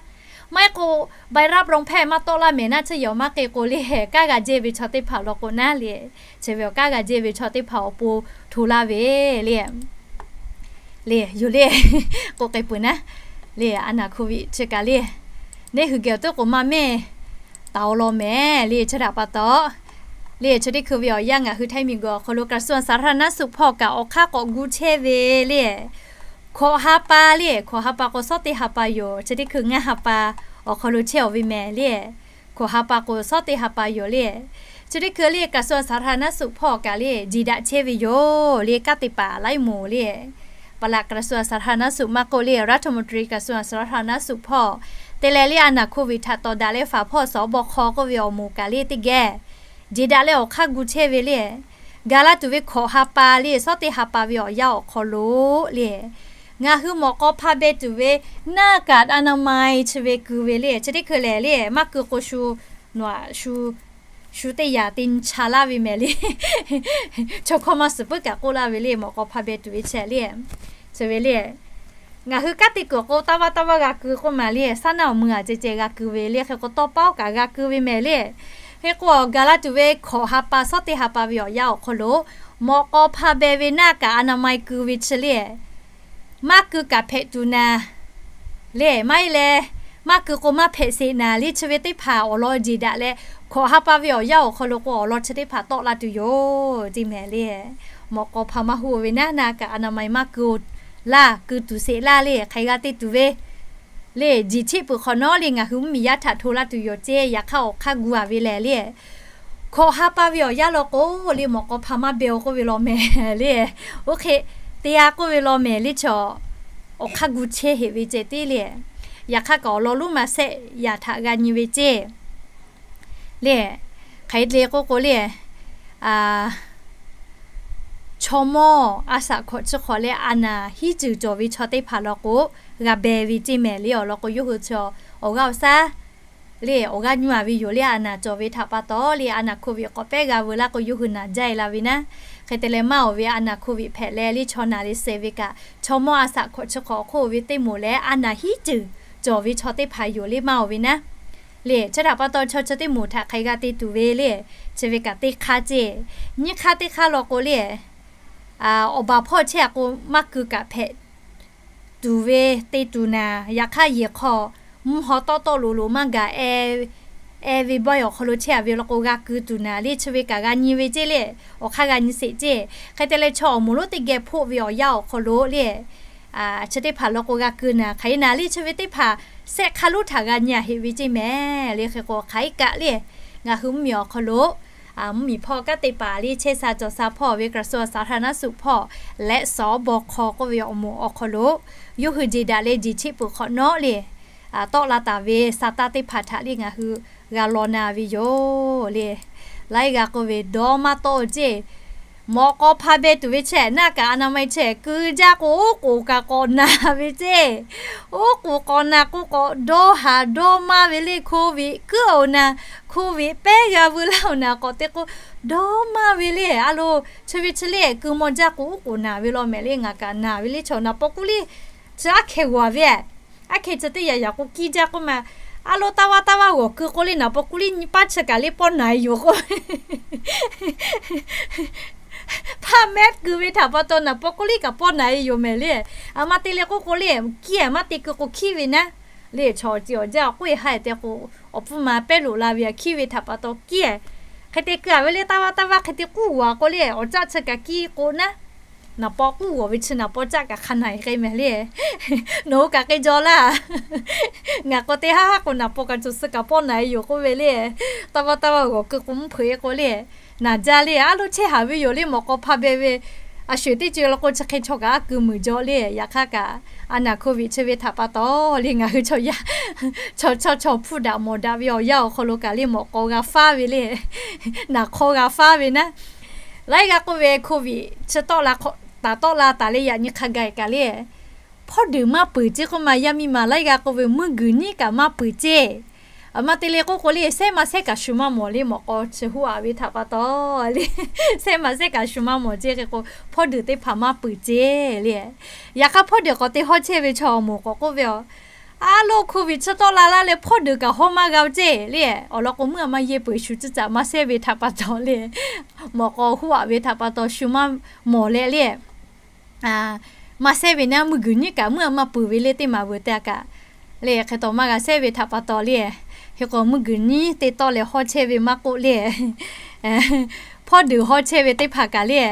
Maˇ heˆ k'o ใบรับรองแพทย์ maˇ tawˆ laˇ mehˍ naˆ tsuhˇ yehˬ maˇ k'e k'o le, kanˉ g'a jehˇ ve chaw teˇ hpaˍ law k'o naˉ le, chi ve awˬ kanˉ g'a jehˇ ve chaw teˇ hpaˍ awˬ pon hto laˇ ve le. Le yoˬ le, k'oˆ k'ai peuˬ naˉ. Le a naˬ โควิด chi kaꞈ le, neˇ hui geh awˬ tuˉ k'oꞈ maˇ mehˇ taˍ awˬ lawn mehˍ le. Chi htaꞈ pa taw le, chi teˇ hkui ve awˬ yanˇ ngaˬ hui ไทย miˬguiˬ awˬ hk'aw lo กระทรวงสาธารณสุข hpawˇ kaꞈ awˬ hk'aˇ k'awꞈ gu chehˇ ve le. Hkawꞈ ha pa le, hkawꞈ ha pa k'o shawˉ teˇ ha pa yoˬ. Chi teˇ hkui ngaˇ ha pa awˬ hk'aw lo chehˇ awˬ ve mehˍ le. Hkawꞈ ha pa k'o shawˉ teˇ ha pa yoˬ le. Chi teˇ hkui le กระทรวงสาธารณสุข hpawˇ kaꞈ le, jeˬ daꞈ chehˇ ve yoˬ le. Kanˉ te paˍ laiˉ moˍ le, ปลัดกระทรวงสาธารณสุข maˇ k'oˆ le, รัฐมนตรีกระทรวงสาธารณสุข hpawˇ te leh le, a naˬ โควิด htaꞈ tawˍ daꞈ leh faˍ hpawˇ สบค k'oˆ ve awˬ moˍ kaꞈ le teˇ geh jeˬ daꞈ leh awˬ hk'aˇ gu chehˇ ve le. Gaˬ la tuˬ ve hkawꞈ ha pa le, shawˉ teˇ ha pa ve awˬ yanˇ awˬ hk'aw lo le, ngaˬ hui mawꞈ k'aw hpa beh tuˬ ve หน้ากากอนามัย chi ve keu ve le. Chi teˇ hkui lehˬ le, maˇ keu k'o shu, nawˬ aꞈ shu, shu teˇ yanˇ te nyi cha laˇ ve mehˍ le. Chaw hkawˇ maˇ suhˍ puiˉ kaꞈ k'oˆ laˇ ve le, mawꞈ k'aw hpa beh tuˬ ve chehˇ le. Chi ve le, ngaˬ hui kanˉ te kuiˬ k'o taˇ vaˇ taˇ vaˇ g'a keu k'oˆ ma le, saˉ naˆ awˬ mui aꞈ ceh ceh g'a keu ve le. Hk'e k'o tawˇ paˉ oˇ kaꞈ g'a keu ve mehˍ le. Hk'e k'o gaˬ la tuˬ ve hkawꞈ ha pa shawˉ teˇ ha pa ve awˬ yanˇ awˬ hk'aw lo, mawꞈ k'aw hpa beh ve หน้ากากอนามัย keu ve chi le, maˇ keu kaꞈ hpehꞈ tuˬ naˍ le, maˇ heˆ leh, maˇ keu k'o maˇ hpehꞈ sheˍ naˍ le. Chi ve teˇ hpaˍ awˬ lawn jeˬ daꞈ leh, hkawꞈ ha pa ve awˬ yanˇ awˬ hk'aw lo k'o awˬ lawn chi teˇ hpaˍ tawˆ la tuˬ yoˬ teˇ mehˍ le. Mawꞈ k'aw hpa maˇ hoˆ ve naˉ, หน้ากากอนามัย maˇ keu laˇ, keu tuˬ sheˍ laˇ le, hk'aˬ hk'e g'a te tuˬ ve le. Jeˬ cheˆ peuˬ hk'awꞈ nawˉ le, ngaˬ hui mvuhˇmiˬ yaˇ htaꞈ hto laˇ tuˬ yoˬ ceˇ. Yaꞈ hk'aˇ awˬ hk'aˇ gu a ve lehˬ le, hkawꞈ ha pa ve awˬ yanˇ law k'o le, mawꞈ k'aw hpa maˇ beh-o k'oˆ ve law mehˍ le. Oˇ hk'e te-a k'oˆ ve law mehˍ le. Chaw awˬ hk'aˇ gu chehˇ heꞈ ve ceh tiˉ le. Yaꞈ hk'aˇ kaꞈ awˬ lawn lonˉ ma shehˆ yaꞈ htaꞈ g'a nyi ve ceˇ le. Hk'aˬ hk'e le k'oˆ k'o le, chaw mawˇ a shaꞈ hkawꞈ chi hk'awꞈ leh a naˬ hiˉ ceuˬ cawˬ ve chaw teˇ hpaˍ law k'o, g'a beh ve ceˇ mehˍ le. Awˬ lawn k'o yawˇ hui chaw awˬ g'aˇ awˬ shaˉ le awˬ g'aˇ nyi a ve yoˬ le. A naˬ cawˬ ve htaꞈ pa taw le, a naˬ โควิด k'awꞈ pehˉ g'a veu laˇ k'o yawˇ hui naˬ jaˇ e la ve naˉ. Hk'e te leh maˇ awˬ ve a naˬ โควิด hpehꞈ leh le, chaw naˬ le seh ve kaꞈ, chaw mawˇ a shaꞈ hkawꞈ chi hk'awꞈ awˬ hk'oˆ ve teˇ moˍ leh a naˬ hiˉ ceuˬ cawˬ ve chaw teˇ hpaˍ yoˬ le, maˇ awˬ ve naˉ. Le chi htaꞈ pa taw chaw chi teˇ moˍ htaꞈ hk'aˬ hk'e g'a te tuˬ ve le. Chi ve kaꞈ teˇ hk'aˇ ceˇ. Nyiˇ hk'aˇ teˇ hk'aˇ law k'o le, awˬ baˬ hpawˇ chehˇ a k'o maˇ keu kaꞈ hpehꞈ tuˬ ve te tuˬ naˍ. Yaꞈ hk'aˇ yehˬ hk'aw mvuhˇ haw tawˆ tawˆ loꞈ loꞈ maˇ gaˬ e, e ve bawehˇ awˬ hk'aw lo chehˇ a ve law k'o g'a keu tuˬ naˍ le. Chi ve kaꞈ g'a nyi ve ceˇ le. Awˬ hk'aˇ g'a nyi sheˍ ceˇ. Hk'e te leh chaw awˬ moˍ lonˉ teˇ geh hpoˆ ve awˬ yanˇ awˬ hk'aw lo le, chi teˇ hpaˍ law k'o g'a keu naˍ. Hk'aˬ hk'e naˍ le, chi ve teˇ hpaˍ shehˆ hk'aˇ lonˉ htaꞈ g'a nyi a heꞈ ve ceˇ mehˍ le. Hk'e k'o hk'aˬ hk'e kaꞈ le, ngaˬ hui mvuhˇmiˬ awˬ hk'aw lo mvuhˇmiˬ hpawˇ kanˉ te paˍ le chehˇ sha cawˬ sha hpawˇ ve กระทรวงสาธารณสุข hpawˇ leh สบค k'oˆ ve awˬ moˍ awˬ hk'aw lo yawˇ hui jeˬ daꞈ leh jeˬ cheˆ peuˬ hk'awꞈ nawˉ le, tawˆ la taˍ ve sa taˇ teˇ hpaˍ htaꞈ le ngaˬ hui g'a law na ve yoˬ le. Laiˉ g'aˇ k'oˆ ve dawˇ maˇ tawˆ ceˇ. Mawꞈ k'aw hpa beh tuˬ ve chehˇ, naˆ kaꞈ a na ma chehˇ, keu jaˇ k'o oˉ k'oˍ kaꞈ k'awꞈ naˬ ve ceˇ. Oˉ k'oˍ k'awꞈ naˬ k'o k'awꞈ dawˇ haˍ dawˇ maˇ ve le, hko viꞈ kuiˉ awˬ naˬ, hko viꞈ pehˉ g'a veu laˇ awˬ naˬ k'awꞈ te k'o, dawˇ maˇ ve le. A lo, chi ve chi le, keu maw jaˇ k'o oˉ k'oˍ naˬ ve law mehˍ le. Ngaˬ kaꞈ naˬ ve le, chaw naˍ paw kuˇ liˇ chi aˉ hkeh g'awˬ ve, aˉ hkeh chi teˇ yaꞈ yaꞈ k'o kiˇ jaˇ k'oˆ ma. A lo, taˇ vaˇ taˇ vaˇ g'awˬ keu k'o le, naˍ paw kuˇ liˇ nyi paˉ chi kaꞈ le pawˇ naˬ e yoˬ k'o, hpaˇ mehˉ keu ve htaꞈ pa taw naˍ paw kuˇ liˇ kaꞈ pawˇ naˬ e yoˬ mehˍ le. A ma te le k'oˆ k'o le, kiˇ maˇ te keu k'o hkiˉ ve naˉ le. Chaw ceuˬ awˬ jaˇ awˬ k'oˆ e ha e te k'o, awˬ pfuhˇ ma pehˉ loꞈ la ve hk'e, hkiˉ ve htaꞈ pa taw kiˇ. Hk'e te keu a ve le, taˇ vaˇ taˇ vaˇ hk'e te k'uˇ g'awˬ k'o le, awˬ caˆ chi kaꞈ kiˇ k'o naˉ, naˍ paw k'uˇ g'awˬ ve chi naˍ paw caˆ kaꞈ hk'a naˬ e k'ai mehˍ le. Nawˬ hui kaꞈ k'ai jaw laˇ. Ngaˬ k'o te haˉ haˉ k'o naˍ paw kaꞈ cawˬ suh kaꞈ pawˇ naˬ e yoˬ k'oˆ ve le. Taˇ vaˇ taˇ vaˇ g'awˬ keu k'o mvuhˇ hpeuꞈ e k'o le, naˬ jaˇ le. A lo, chehˇ haˍ ve yoˬ le, mawꞈ k'aw hpa beh ve. A sho teˇ co la k'o chi hk'e chaw kaꞈ aˉ keu muiˬ jaw le. Yaꞈ hk'aˇ kaꞈ, a naˬ hko viꞈ chi ve htaꞈ pa taw le, ngaˬ hui chaw yaˇ, chaw chaw chaw hpuˇ daꞈ mawˬ daꞈ ve awˬ yanˇ awˬ hk'aw lo kaꞈ le, mawꞈ k'aw g'a faˉ ve le, naˬ hk'aw g'a faˉ ve naˉ. Laiˉ g'aˇ k'oˆ ve, hko viꞈ chi tawˆ la, taˍ tawˆ la taˍ le, yaꞈ nyi hk'a gaˬ kaꞈ le, hpawˇ deuˬ maˇ peuˬ ceˇ k'oˆ ma. Yaˇ miˇ ma laiˉ g'aˇ k'oˆ ve, mvuhˇ guiˬ nyiˉ kaꞈ maˇ peuˬ ceˇ. A ma te le k'oˆ k'o le, sehˉ maˇ sehˉ kaꞈ shu maˇ mawˬ le, mawꞈ k'aw chi huˉ aꞈ ve htaꞈ pa taw le, sehˉ maˇ sehˉ kaꞈ shu maˇ mawˬ ceˇ. Hk'e k'o, hpawˇ deuˬ teˇ hpaˍ maˇ peuˬ ceˇ le. Yaꞈ hk'aˇ, hpawˇ deuˬ k'awꞈ te hawˉ chehˇ ve chaw awˬ moˍ k'awꞈ k'oˆ ve, a, a lo, hko viꞈ chi tawˆ la laˇ leh hpawˇ deuˬ kaꞈ hawˉ maˇ g'a ceˇ le. Awˬ lawn k'o, meuˇ a maˇ yehˇ peuˬ shu tcuhˉ caꞈ maˇ sehˉ ve htaꞈ pa taw le, mawꞈ k'aw huˉ aꞈ ve htaꞈ pa taw shu maˇ mawˬ leh le, maˇ sehˉ ve naˉ, mvuhˇ guiˬ nyiˉ kaꞈ meuˇ a maˇ peuˬ ve le, teˇ maˬ veuˬ te a kaꞈ le. Hk'e taw maˇ g'a sehˉ ve htaꞈ pa taw le, hk'e k'o mvuhˇ guiˬ nyiˉ te tawˆ leh hawˉ chehˇ ve maˇ k'oˆ le, hpawˇ deuˬ hawˉ chehˇ ve teˇ hpaˍ kaꞈ le,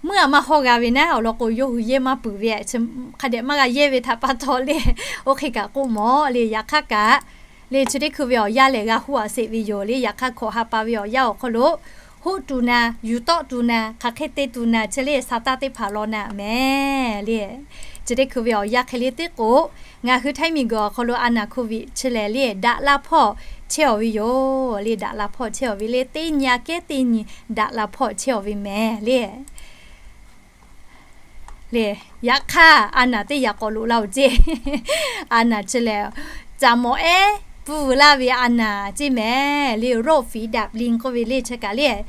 meuˇ a maˇ hawˉ g'a ve naˉ, awˬ lawn k'o yawˇ hui yehˇ maˇ peuˬ ve, hk'a dehꞈ maˇ g'a yehˇ ve htaꞈ pa taw le, oˇ hk'e kaꞈ k'oˆ mawˬ le. Yaꞈ hk'aˇ kaꞈ le, chi teˇ hkui ve awˬ yanˇ lehˬ g'a huˉ aꞈ sheˍ ve yoˬ le. Yaꞈ hk'aˇ, hkawꞈ ha pa ve awˬ yanˇ awˬ hk'aw lo, hoˆ tuˬ naˍ, yuˬ tawˆ tuˬ naˍ, hk'aˬ hk'e te tuˬ naˍ chi le, sa taˇ teˇ hpaˍ law naˍ mehˍ le. Chi teˇ hkui ve awˬ yanˇ hk'e le teˇ k'o, ngaˬ hui htaiˇ miˬguiˬ awˬ hk'aw lo a naˬ hko viꞈ chi lehˬ le, daꞈ la hpawˇ chehˇ aw ve yoˬ le. Daꞈ la hpawˇ chehˇ aw ve le, teˇ nyi aꞈ kehˉ teˇ nyi daꞈ la hpawˇ chehˇ aw ve mehˍ le. Le, yaꞈ hk'aˇ a naˬ teˇ yaꞈ k'awꞈ loꞈ la oˬ ceˇ. A naˬ chi lehˬ, caꞈ mawꞈ ehˉ pfuhˇ veu laˇ ve a naˬ ceˇ mehˍ le. โรคฝีดาษลิง k'oˆ ve le chi kaꞈ le,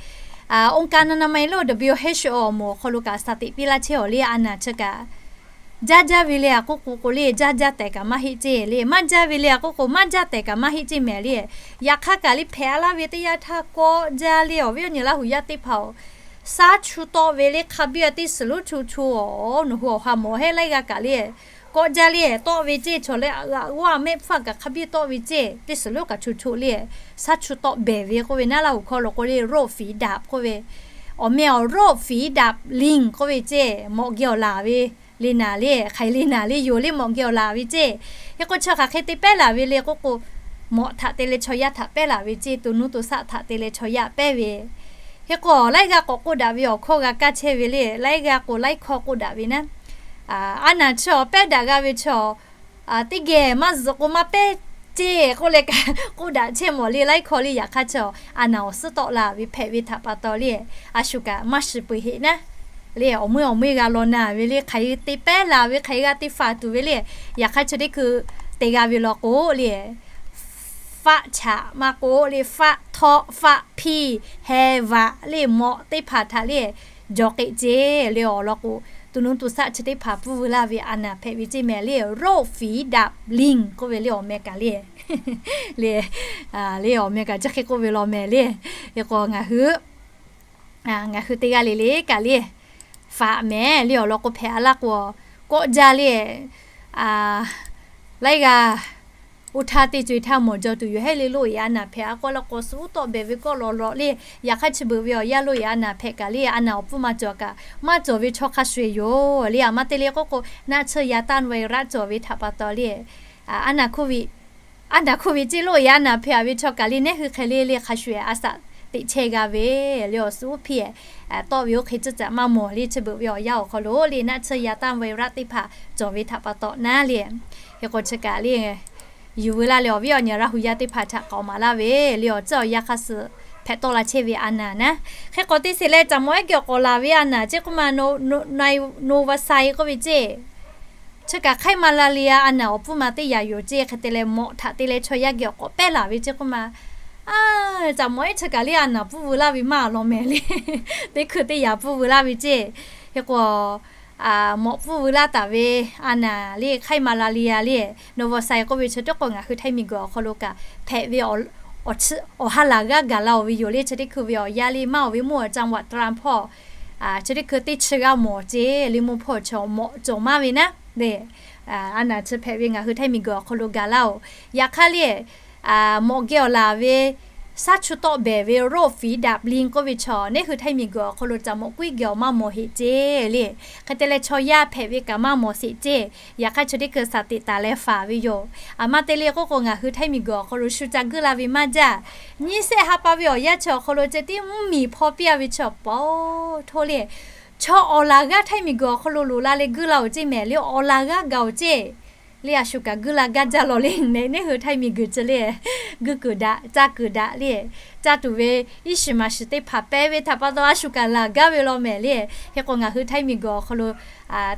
องค์การอนามัยโลก WHO awˬ moˍ awˬ hk'aw lo kaꞈ สถิติ piˇ laˇ chehˇ aw le. A naˬ chi kaꞈ jaˇ jaˇ ve le a k'oˆ k'o k'o le, jaˇ jaˇ tehꞈ kaꞈ maˇ heˆ ceˇ le. Maˇ jaˇ ve le a k'oˆ k'o, maˇ jaˇ tehꞈ kaꞈ maˇ heˆ ceˇ mehˍ le. Yaꞈ hk'aˇ kaꞈ le, hpehꞈ a laˇ ve teˇ yanˇ htaˇ kawˆ jaˇ le. Awˬ viˉ awˬ nyi Laˇ huˍ yaˇ teˇ hpaˍ-oˬ, saˉ chu tawˆ ve le, hk'a biˇ a teˇ suhˍ lonˉ chu chu-oˬ, nawˬ hui awˬ ha mawˬ heˆ. Laiˉ g'aˇ kaꞈ le, kawˆ jaˇ le, tawˆ ve ceˇ, chaw leh g'aꞈ g'aˇ mehˆ hpfuhˇ kaꞈ hk'a biˇ tawˆ ve ceˇ, teˇ suhˍ lonˉ kaꞈ chu chu le, saˉ chu tawˆ behˬ ve k'oˆ ve naˉ, Laˇ huˍ hkawˇ lo k'o le, โรคฝีดาษ k'oˆ ve, awˬ meh awˬ โรคฝีดาษลิง k'oˆ ve ceˇ, mawꞈ geh awˬ laˬ ve le naˍ le, hk'aˬ hk'e le naˍ le yoˬ le, mawꞈ geh awˬ laˬ ve ceˇ. Hk'e k'o, chi hk'aˬ hk'e te pehˉ laˬ ve le k'oˆ k'o, mawꞈ htaꞈ te leh chaw yaˇ htaꞈ pehˉ laˬ ve ceˇ, to nuˇ to shaˆ htaꞈ te leh chaw yaˇ pehˉ ve. Hk'e k'o, laiˉ g'aˇ k'awꞈ k'oˆ daꞈ ve awˬ hkawˇ g'a kaˇ chehˇ ve le. Laiˉ g'aˇ k'o laiˉ hkawˇ k'oˆ daꞈ ve naˉ, a naˬ chi awˬ pehˉ daꞈ g'a ve chi awˬ, teˇ geh maˇ zuhꞈ k'o maˇ pehˉ ceˇ k'oˆ leh kaꞈ k'oˆ daꞈ chehˇ mawˬ le. Laiˉ hkawˇ le, yaꞈ hk'aˇ chi a naˬ awˬ suhˉ tawˆ la ve hpehꞈ ve htaꞈ pa taw le, a shu kaꞈ maˇ shiˍ peuˬ heˆ naˉ le. Awˬ meuˇ awˬ meuˇ g'a law naˍ ve le, hk'aˬ hk'e te pehˉ laˬ ve, hk'aˬ hk'e g'a te faˍ tuˬ ve le. Yaꞈ hk'aˇ chi teˇ hkui te g'a ve law k'o le, faˆ chaꞈ maˇ k'oˆ le, faˆ htawˆ, faˆ hpiˇ, heh vaꞈ le, mawꞈ teˇ hpaˍ htaꞈ le jawˬ k'eꞈ ceˇ le. Awˬ lawn k'o, to nuˇ to shaˆ chi teˇ hpaˍ pfuhˇ veu laˇ ve a naˬ hpehꞈ ve ceˇ mehˍ le, โรคฝีดาษลิง k'oˆ ve le, awˬ meh kaꞈ le, le, le awˬ meh kaꞈ chi hk'e k'oˆ ve law mehˍ le. Hk'e k'o ngaˬ hui ngaˬ hui teˇ g'aˇ le le kaꞈ le, faꞈ mehˍ le. Awˬ lawn k'o, hpehꞈ a laˇ k'o, kawˆ jaˇ le. Laiˉ g'aˇ oˇ htaˇ teˇ co e htaˇ mawˬ jaw tuˬ yoˬ. Heˆ le, โรค e a naˬ hpehꞈ a k'o, a laˇ k'o suhˉ tawˆ behˬ ve kawˆ lawꞈ lawꞈ le. Yaꞈ hk'aˇ chi beuꞈ ve awˬ yanˇ โรค e a naˬ hpehꞈ kaꞈ le, a naˬ awˬ pfuhˇ maˇ cawˬ kaꞈ maˇ cawˬ ve chaw hk'a shuˍ e yoˬ le. A ma te le k'oˆ k'o, naˆ tsuhˇ yaˇ taˇ ไวรัส cawˬ ve htaꞈ pa taw le, a naˬ hko viꞈ a naˬ hko viꞈ ceˇ โรค e a naˬ hpehꞈ a ve chaw kaꞈ le, neˉ hui hk'e le le hk'a shuˍ e a shaꞈ teꞈ chehˇ g'a ve le. Awˬ suhˉ oˇ hpiˇ tawˆ ve oˇ hk'e tcuhˉ caꞈ maˇ mawˬ le. Chi beuꞈ ve awˬ yanˇ awˬ hk'aw lo le, naˆ tsuhˇ yaˇ taˇ ไวรัส teˇ hpaˍ cawˬ ve htaꞈ pa taw naˉ le. Hk'e k'o, chi kaꞈ le, yuˬ veu laˇ leh awˬ viˉ awˬ nyi Laˇ huˍ yaˇ teˇ hpaˍ htaꞈ k'awꞈ maˍ laˇ ve le. Awˬ tcuhˉ awˬ yanˇ hk'a suh hpehꞈ tawˆ la chehˇ ve a naˍ naˉ. Hk'e k'awꞈ te sheˍ leh, caꞈ mawꞈ ehˉ geh awˬ k'awꞈ laˬ ve a naˍ ceˇ k'oˆ ma, no, no, nai, Novoxy k'oˆ ve ceˇ. Chi kaꞈ hk'aiˉ maˍ laˍ liˍ a a naˍ awˬ pfuhˇ ma teˇ yanˇ yoˬ ceˇ. Hk'e te leh, mawꞈ htaꞈ te leh chaw yaˇ geh awˬ k'awꞈ pehˉ laˬ ve ceˇ k'oˆ ma, a, caꞈ mawꞈ ehˉ chi kaꞈ liˇ a naˍ pfuhˇ veu laˇ ve maˇ law mehˍ le. Teˇ hkui teˇ yanˇ pfuhˇ veu laˇ ve ceˇ. Hk'e k'o, mawꞈ pfuhˇ veu laˇ taˍ ve a naˍ le, hk'aiˉ maˍ laˍ liˍ a le, Novoxy k'oˆ ve chi teˇ k'o ngaˬ hui Htaiˇ miˬguiˬ awˬ hk'aw lo kaꞈ hpehꞈ ve awˬ, awˬ ha laˬ g'aˇ gaˬ la oˬ ve yoˬ le. Chi teˇ hkui ve awˬ yanˇ le, maˇ oˬ ve mvuhˇ awˬ caˇ vaꞈ Trump hpawˇ, chi teˇ hkui teˇ chi g'aˇ mawˬ ceˇ le, mvuhˇ hpawˇ chaw mawꞈ cawˬ maˇ ve naˉ le. A naˍ chi hpehꞈ ve ngaˬ hui Htaiˇ miˬguiˬ awˬ hk'aw lo gaˬ laˇ oˬ. Yaꞈ hk'aˇ le, mawꞈ geh awˬ laˬ ve, shaˉ chu tawˆ behˬ ve โรคฝีดาดลิง k'oˆ ve chaw, neˇ hui Htaiˇ miˬguiˬ awˬ hk'aw lo caꞈ mawꞈ kuiˉ geh awˬ maˇ mawˬ heꞈ ceˇ le. Hk'e te leh chaw yaˇ hpehꞈ ve kaꞈ maˇ mawˬ sheˍ ceˇ. Yaꞈ hk'aˇ chi teˇ hkui shaˍ teꞈ taˍ leh faˍ ve yoˬ. A maˇ te le k'oˆ k'o, ngaˬ hui Htaiˇ miˬguiˬ awˬ hk'aw lo shu ca guiˇ la ve maˇ jaˇ. Nyiˇ sehˆ ha pa ve awˬ yanˇ chi awˬ hk'aw lo ceh tiˉ mvuhˇmiˬ hpaw piˇ a ve chi awˬ pa oˬ htoˇ le. Chaw awˬ laˬ g'aˇ Htaiˇ miˬguiˬ awˬ hk'aw lo loꞈ la leh guiˇ la oˬ ceˇ mehˍ le, awˬ laˬ g'aˇ gaˬ oˬ ceˇ. Le a shu kaꞈ guiˇ la gaˇ jaˇ lawˬ le. Neˇ, neˇ hui Htaiˇ miˬguiˬ ceh le, guiˇ kuiˬ daꞈ, caˇ kuiˬ daꞈ le. Caˇ tuˬ ve iˉ shiˍ maˍ shiˍ teˇ hpaˍ pehˇ ve htaꞈ pa taw a shu kaꞈ laˬ gaˇ ve law mehˍ le. Hk'e k'o ngaˬ hui Htaiˇ miˬguiˬ awˬ hk'aw lo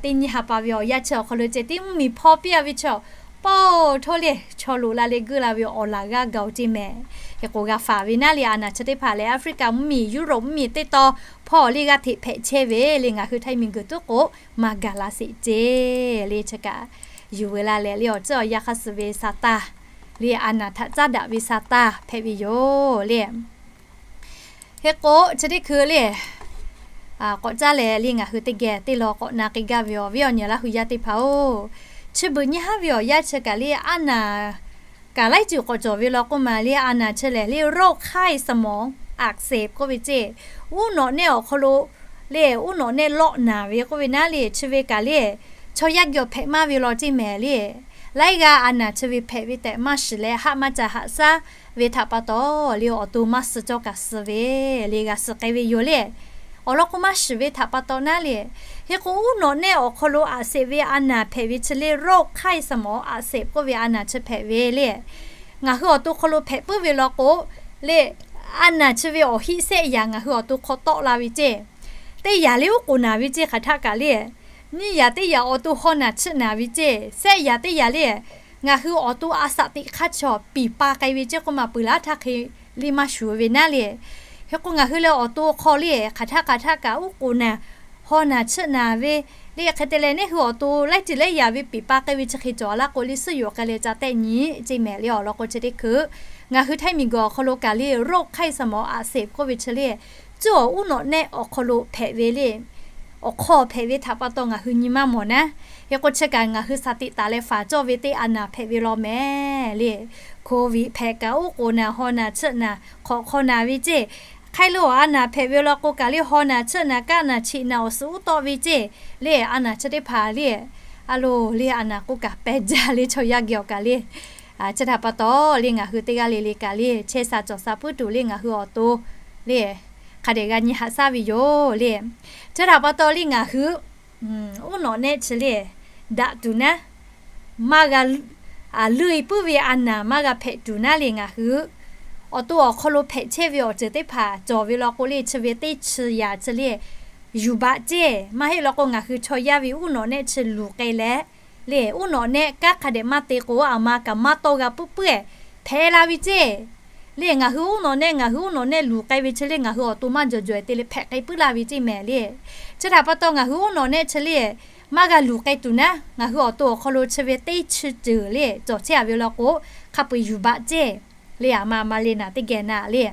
teˇ nyiˇ ha pa ve awˬ yanˇ chi awˬ hk'aw lo ceh tiˉ mvuhˇmiˬ hpaw piˇ a ve chi awˬ pa oˬ htoˇ le. Chaw loꞈ la leh guiˇ la ve awˬ laˬ g'aˇ gaˬ oˬ ceˇ mehˍ. Hk'e k'o g'a faˍ ve naˉ le, a naˍ chi teˇ hpaˍ leh Africa mvuhˇmiˬ, Europe mvuhˇmiˬ teˇ taw hpawˇ le g'aˇ hteꞈ hpehꞈ chehˇ ve le, ngaˬ hui Htaiˇ miˬguiˬ tuˉ k'o maˇ gaˬ la sheˍ ceˇ le. Chi kaꞈ yuˬ veu la leh le awˬ tcuhˉ awˬ yanˇ hk'aˇ suh ve Saˍtanˍ le, a naˍ htaꞈ caˉ daꞈ ve Saˍtanˍ hpehꞈ ve yoˬ le. Hk'e k'o chi teˇ hkui le k'awꞈ caˉ leh le ngaˬ hui teˇ geh teˇ law k'awꞈ na k'ai gaˇ ve awˬ viˉ awˬ nyi Laˇ hui yaˇ teˇ hpaˍ oˬ. Chi beuꞈ nyiˇ haˉ ve awˬ yanˇ chi kaꞈ le a naˍ kaꞈ laiˉ ceuˬ k'awꞈ cawˬ ve law k'oˆ ma le, a naˍ chi lehˬ le โรคไข้สมองอักเสบ k'oˆ ve ceˇ. Uˉ nawꞈ nehˆ awˬ hk'aw lo le uˉ nawꞈ nehˆ lawˆ naˍ ve k'oˆ ve naˉ le, chi ve kaꞈ le chaw yaˇ geh awˬ hpehꞈ maˇ ve law ceˇ mehˍ le. Laiˉ g'aˇ a naˍ chi ve hpehꞈ ve tehꞈ maˇ shiˍ leh haˆ maˇ ca haꞈ shaˉ ve htaꞈ pa taw le awˬ to maˇ suh cawˇ kaꞈ suh ve le g'a suh k'ai ve yoˬ le. Awˬ lawn k'o maˇ shiˍ ve htaꞈ pa taw naˉ le. Hk'e k'o uˉ nawꞈ nehˆ awˬ hk'aw lo อักเสบ ve a naˍ hpehꞈ ve chi le โรคไข้สมองอักเสบ k'oˆ ve a naˍ chi hpehꞈ ve le. Ngaˬ hui awˬ to hk'aw lo hpehꞈ puiˉ ve law k'o le, a naˍ chi ve awˬ hiˆ sehˆ yaꞈ ngaˬ hui awˬ to hk'aw tawˆ la ve ceˇ. Teˇ yaꞈ le uˉ k'oˍ naˍ ve ceˇ hk'aˬ htaˆ kaꞈ le, nyiˇ yaꞈ teˇ yaꞈ awˬ to haw naˍ chiˆ naˍ ve ceˇ. Sehˆ yaꞈ teˇ yaꞈ le ngaˬ hui awˬ to a shaꞈ teꞈ hk'aˇ chaw piˍ pa k'ai ve ceˇ k'oˆ ma peuˬ laˇ htaˇ hk'e le maˇ shuˍ ve naˉ le. Hk'e k'o ngaˬ hui leh awˬ to hk'aw le hk'aˬ htaˆ hk'aˬ htaˆ kaꞈ uˉ k'oˍ naˍ, haw naˍ chiˆ naˍ ve le. Hk'e te leh neˇ hui awˬ to laiˉ ceuˬ laiˉ yaꞈ ve piˍ pa k'ai ve chi hk'e cawˬ laˇ k'o le suhˉ yoˬ k'ai leh ca tehˆ nyi ceˇ mehˍ le. Awˬ lawn k'o chi teˇ hkui ngaˬ hui Htaiˇ miˬguiˬ awˬ hk'aw lo kaꞈ le โรคไข้สมองอักเสบ k'oˆ ve chi le cuˇ awˬ uˉ nawꞈ nehˆ awˬ hk'aw lo hpehꞈ ve le. Awˬ hk'aw hpehꞈ ve htaꞈ pa taw ngaˬ hui nyi maˇ mawˬ naˉ. Hk'e k'o chi kaꞈ ngaˬ hui shaˍ teꞈ taˍ leh faˍ cawˇ ve teˇ a naˍ hpehꞈ ve law mehˍ le. Covid hpehꞈ kaꞈ uˉ k'oˍ naˍ, haw naˍ chiˆ naˍ, hk'awꞈ hk'aw naˍ ve ceˇ. Hk'aiˉ lo a naˍ hpehꞈ ve law k'o kaꞈ le haw naˍ chiˆ naˍ, kaˆ naˍ, cheꞈ naˍ awˬ suhˍ uˉ tawˆ ve ceˇ. Le a naˍ chi teˇ hpaˍ le a loˬ le a naˍ k'oˆ kaꞈ pehˬ jaˇ le chaw yaˇ geh awˬ kaꞈ le. Chi htaꞈ pa taw le ngaˬ hui teˇ g'aˇ le le kaꞈ le chehˇ sha cawˬ sha puiˉ tuˬ le ngaˬ hui awˬ to le hk'a dehꞈ g'a nyi haꞈ shaˉ ve yoˬ le. Chi htaꞈ pa taw le ngaˬ hui uˉ nawꞈ nehˆ chi le daꞈ tuˬ naˉ, maˇ g'a luˇ e puiˉ ve a naˍ maˇ g'a hpehꞈ tuˬ naˉ le ngaˬ hui awˬ to awˬ hk'aw lo hpehꞈ chehˇ ve awˬ ceuˬ teˇ hpaˍ cawˬ ve law k'o le chi ve teˇ chi yaꞈ chi le yuˬ baꞈ ceˇ. Maˇ heˆ law k'o ngaˬ hui chaw yaˇ ve uˉ nawꞈ nehˆ chi luˬ k'ai leh le uˉ nawꞈ nehˆ kanˉ hk'a dehꞈ maˇ te k'o a ma kaꞈ maˇ tawˇ g'a puiˉ puiˉ hpehꞈ la ve ceˇ. Le ngaˬ hui uˉ nawꞈ nehˆ, ngaˬ hui uˉ nawꞈ nehˆ luˬ k'ai ve chi le ngaˬ hui awˬ to maˇ jawˬ jawˬ te leh hpehꞈ k'ai puiˉ la ve ceˇ mehˍ le. Chi htaꞈ pa taw ngaˬ hui uˉ nawꞈ nehˆ chi le maˇ g'a luˬ k'ai tuˬ naˉ, ngaˬ hui awˬ to awˬ hk'aw lo chi ve teˇ chi ceuˬ le cawˬ chehˇ a ve law k'o hk'a peu eˬ yuˬ baꞈ ceˇ. Le a ma ma le naˍ teˇ geh naˍ le.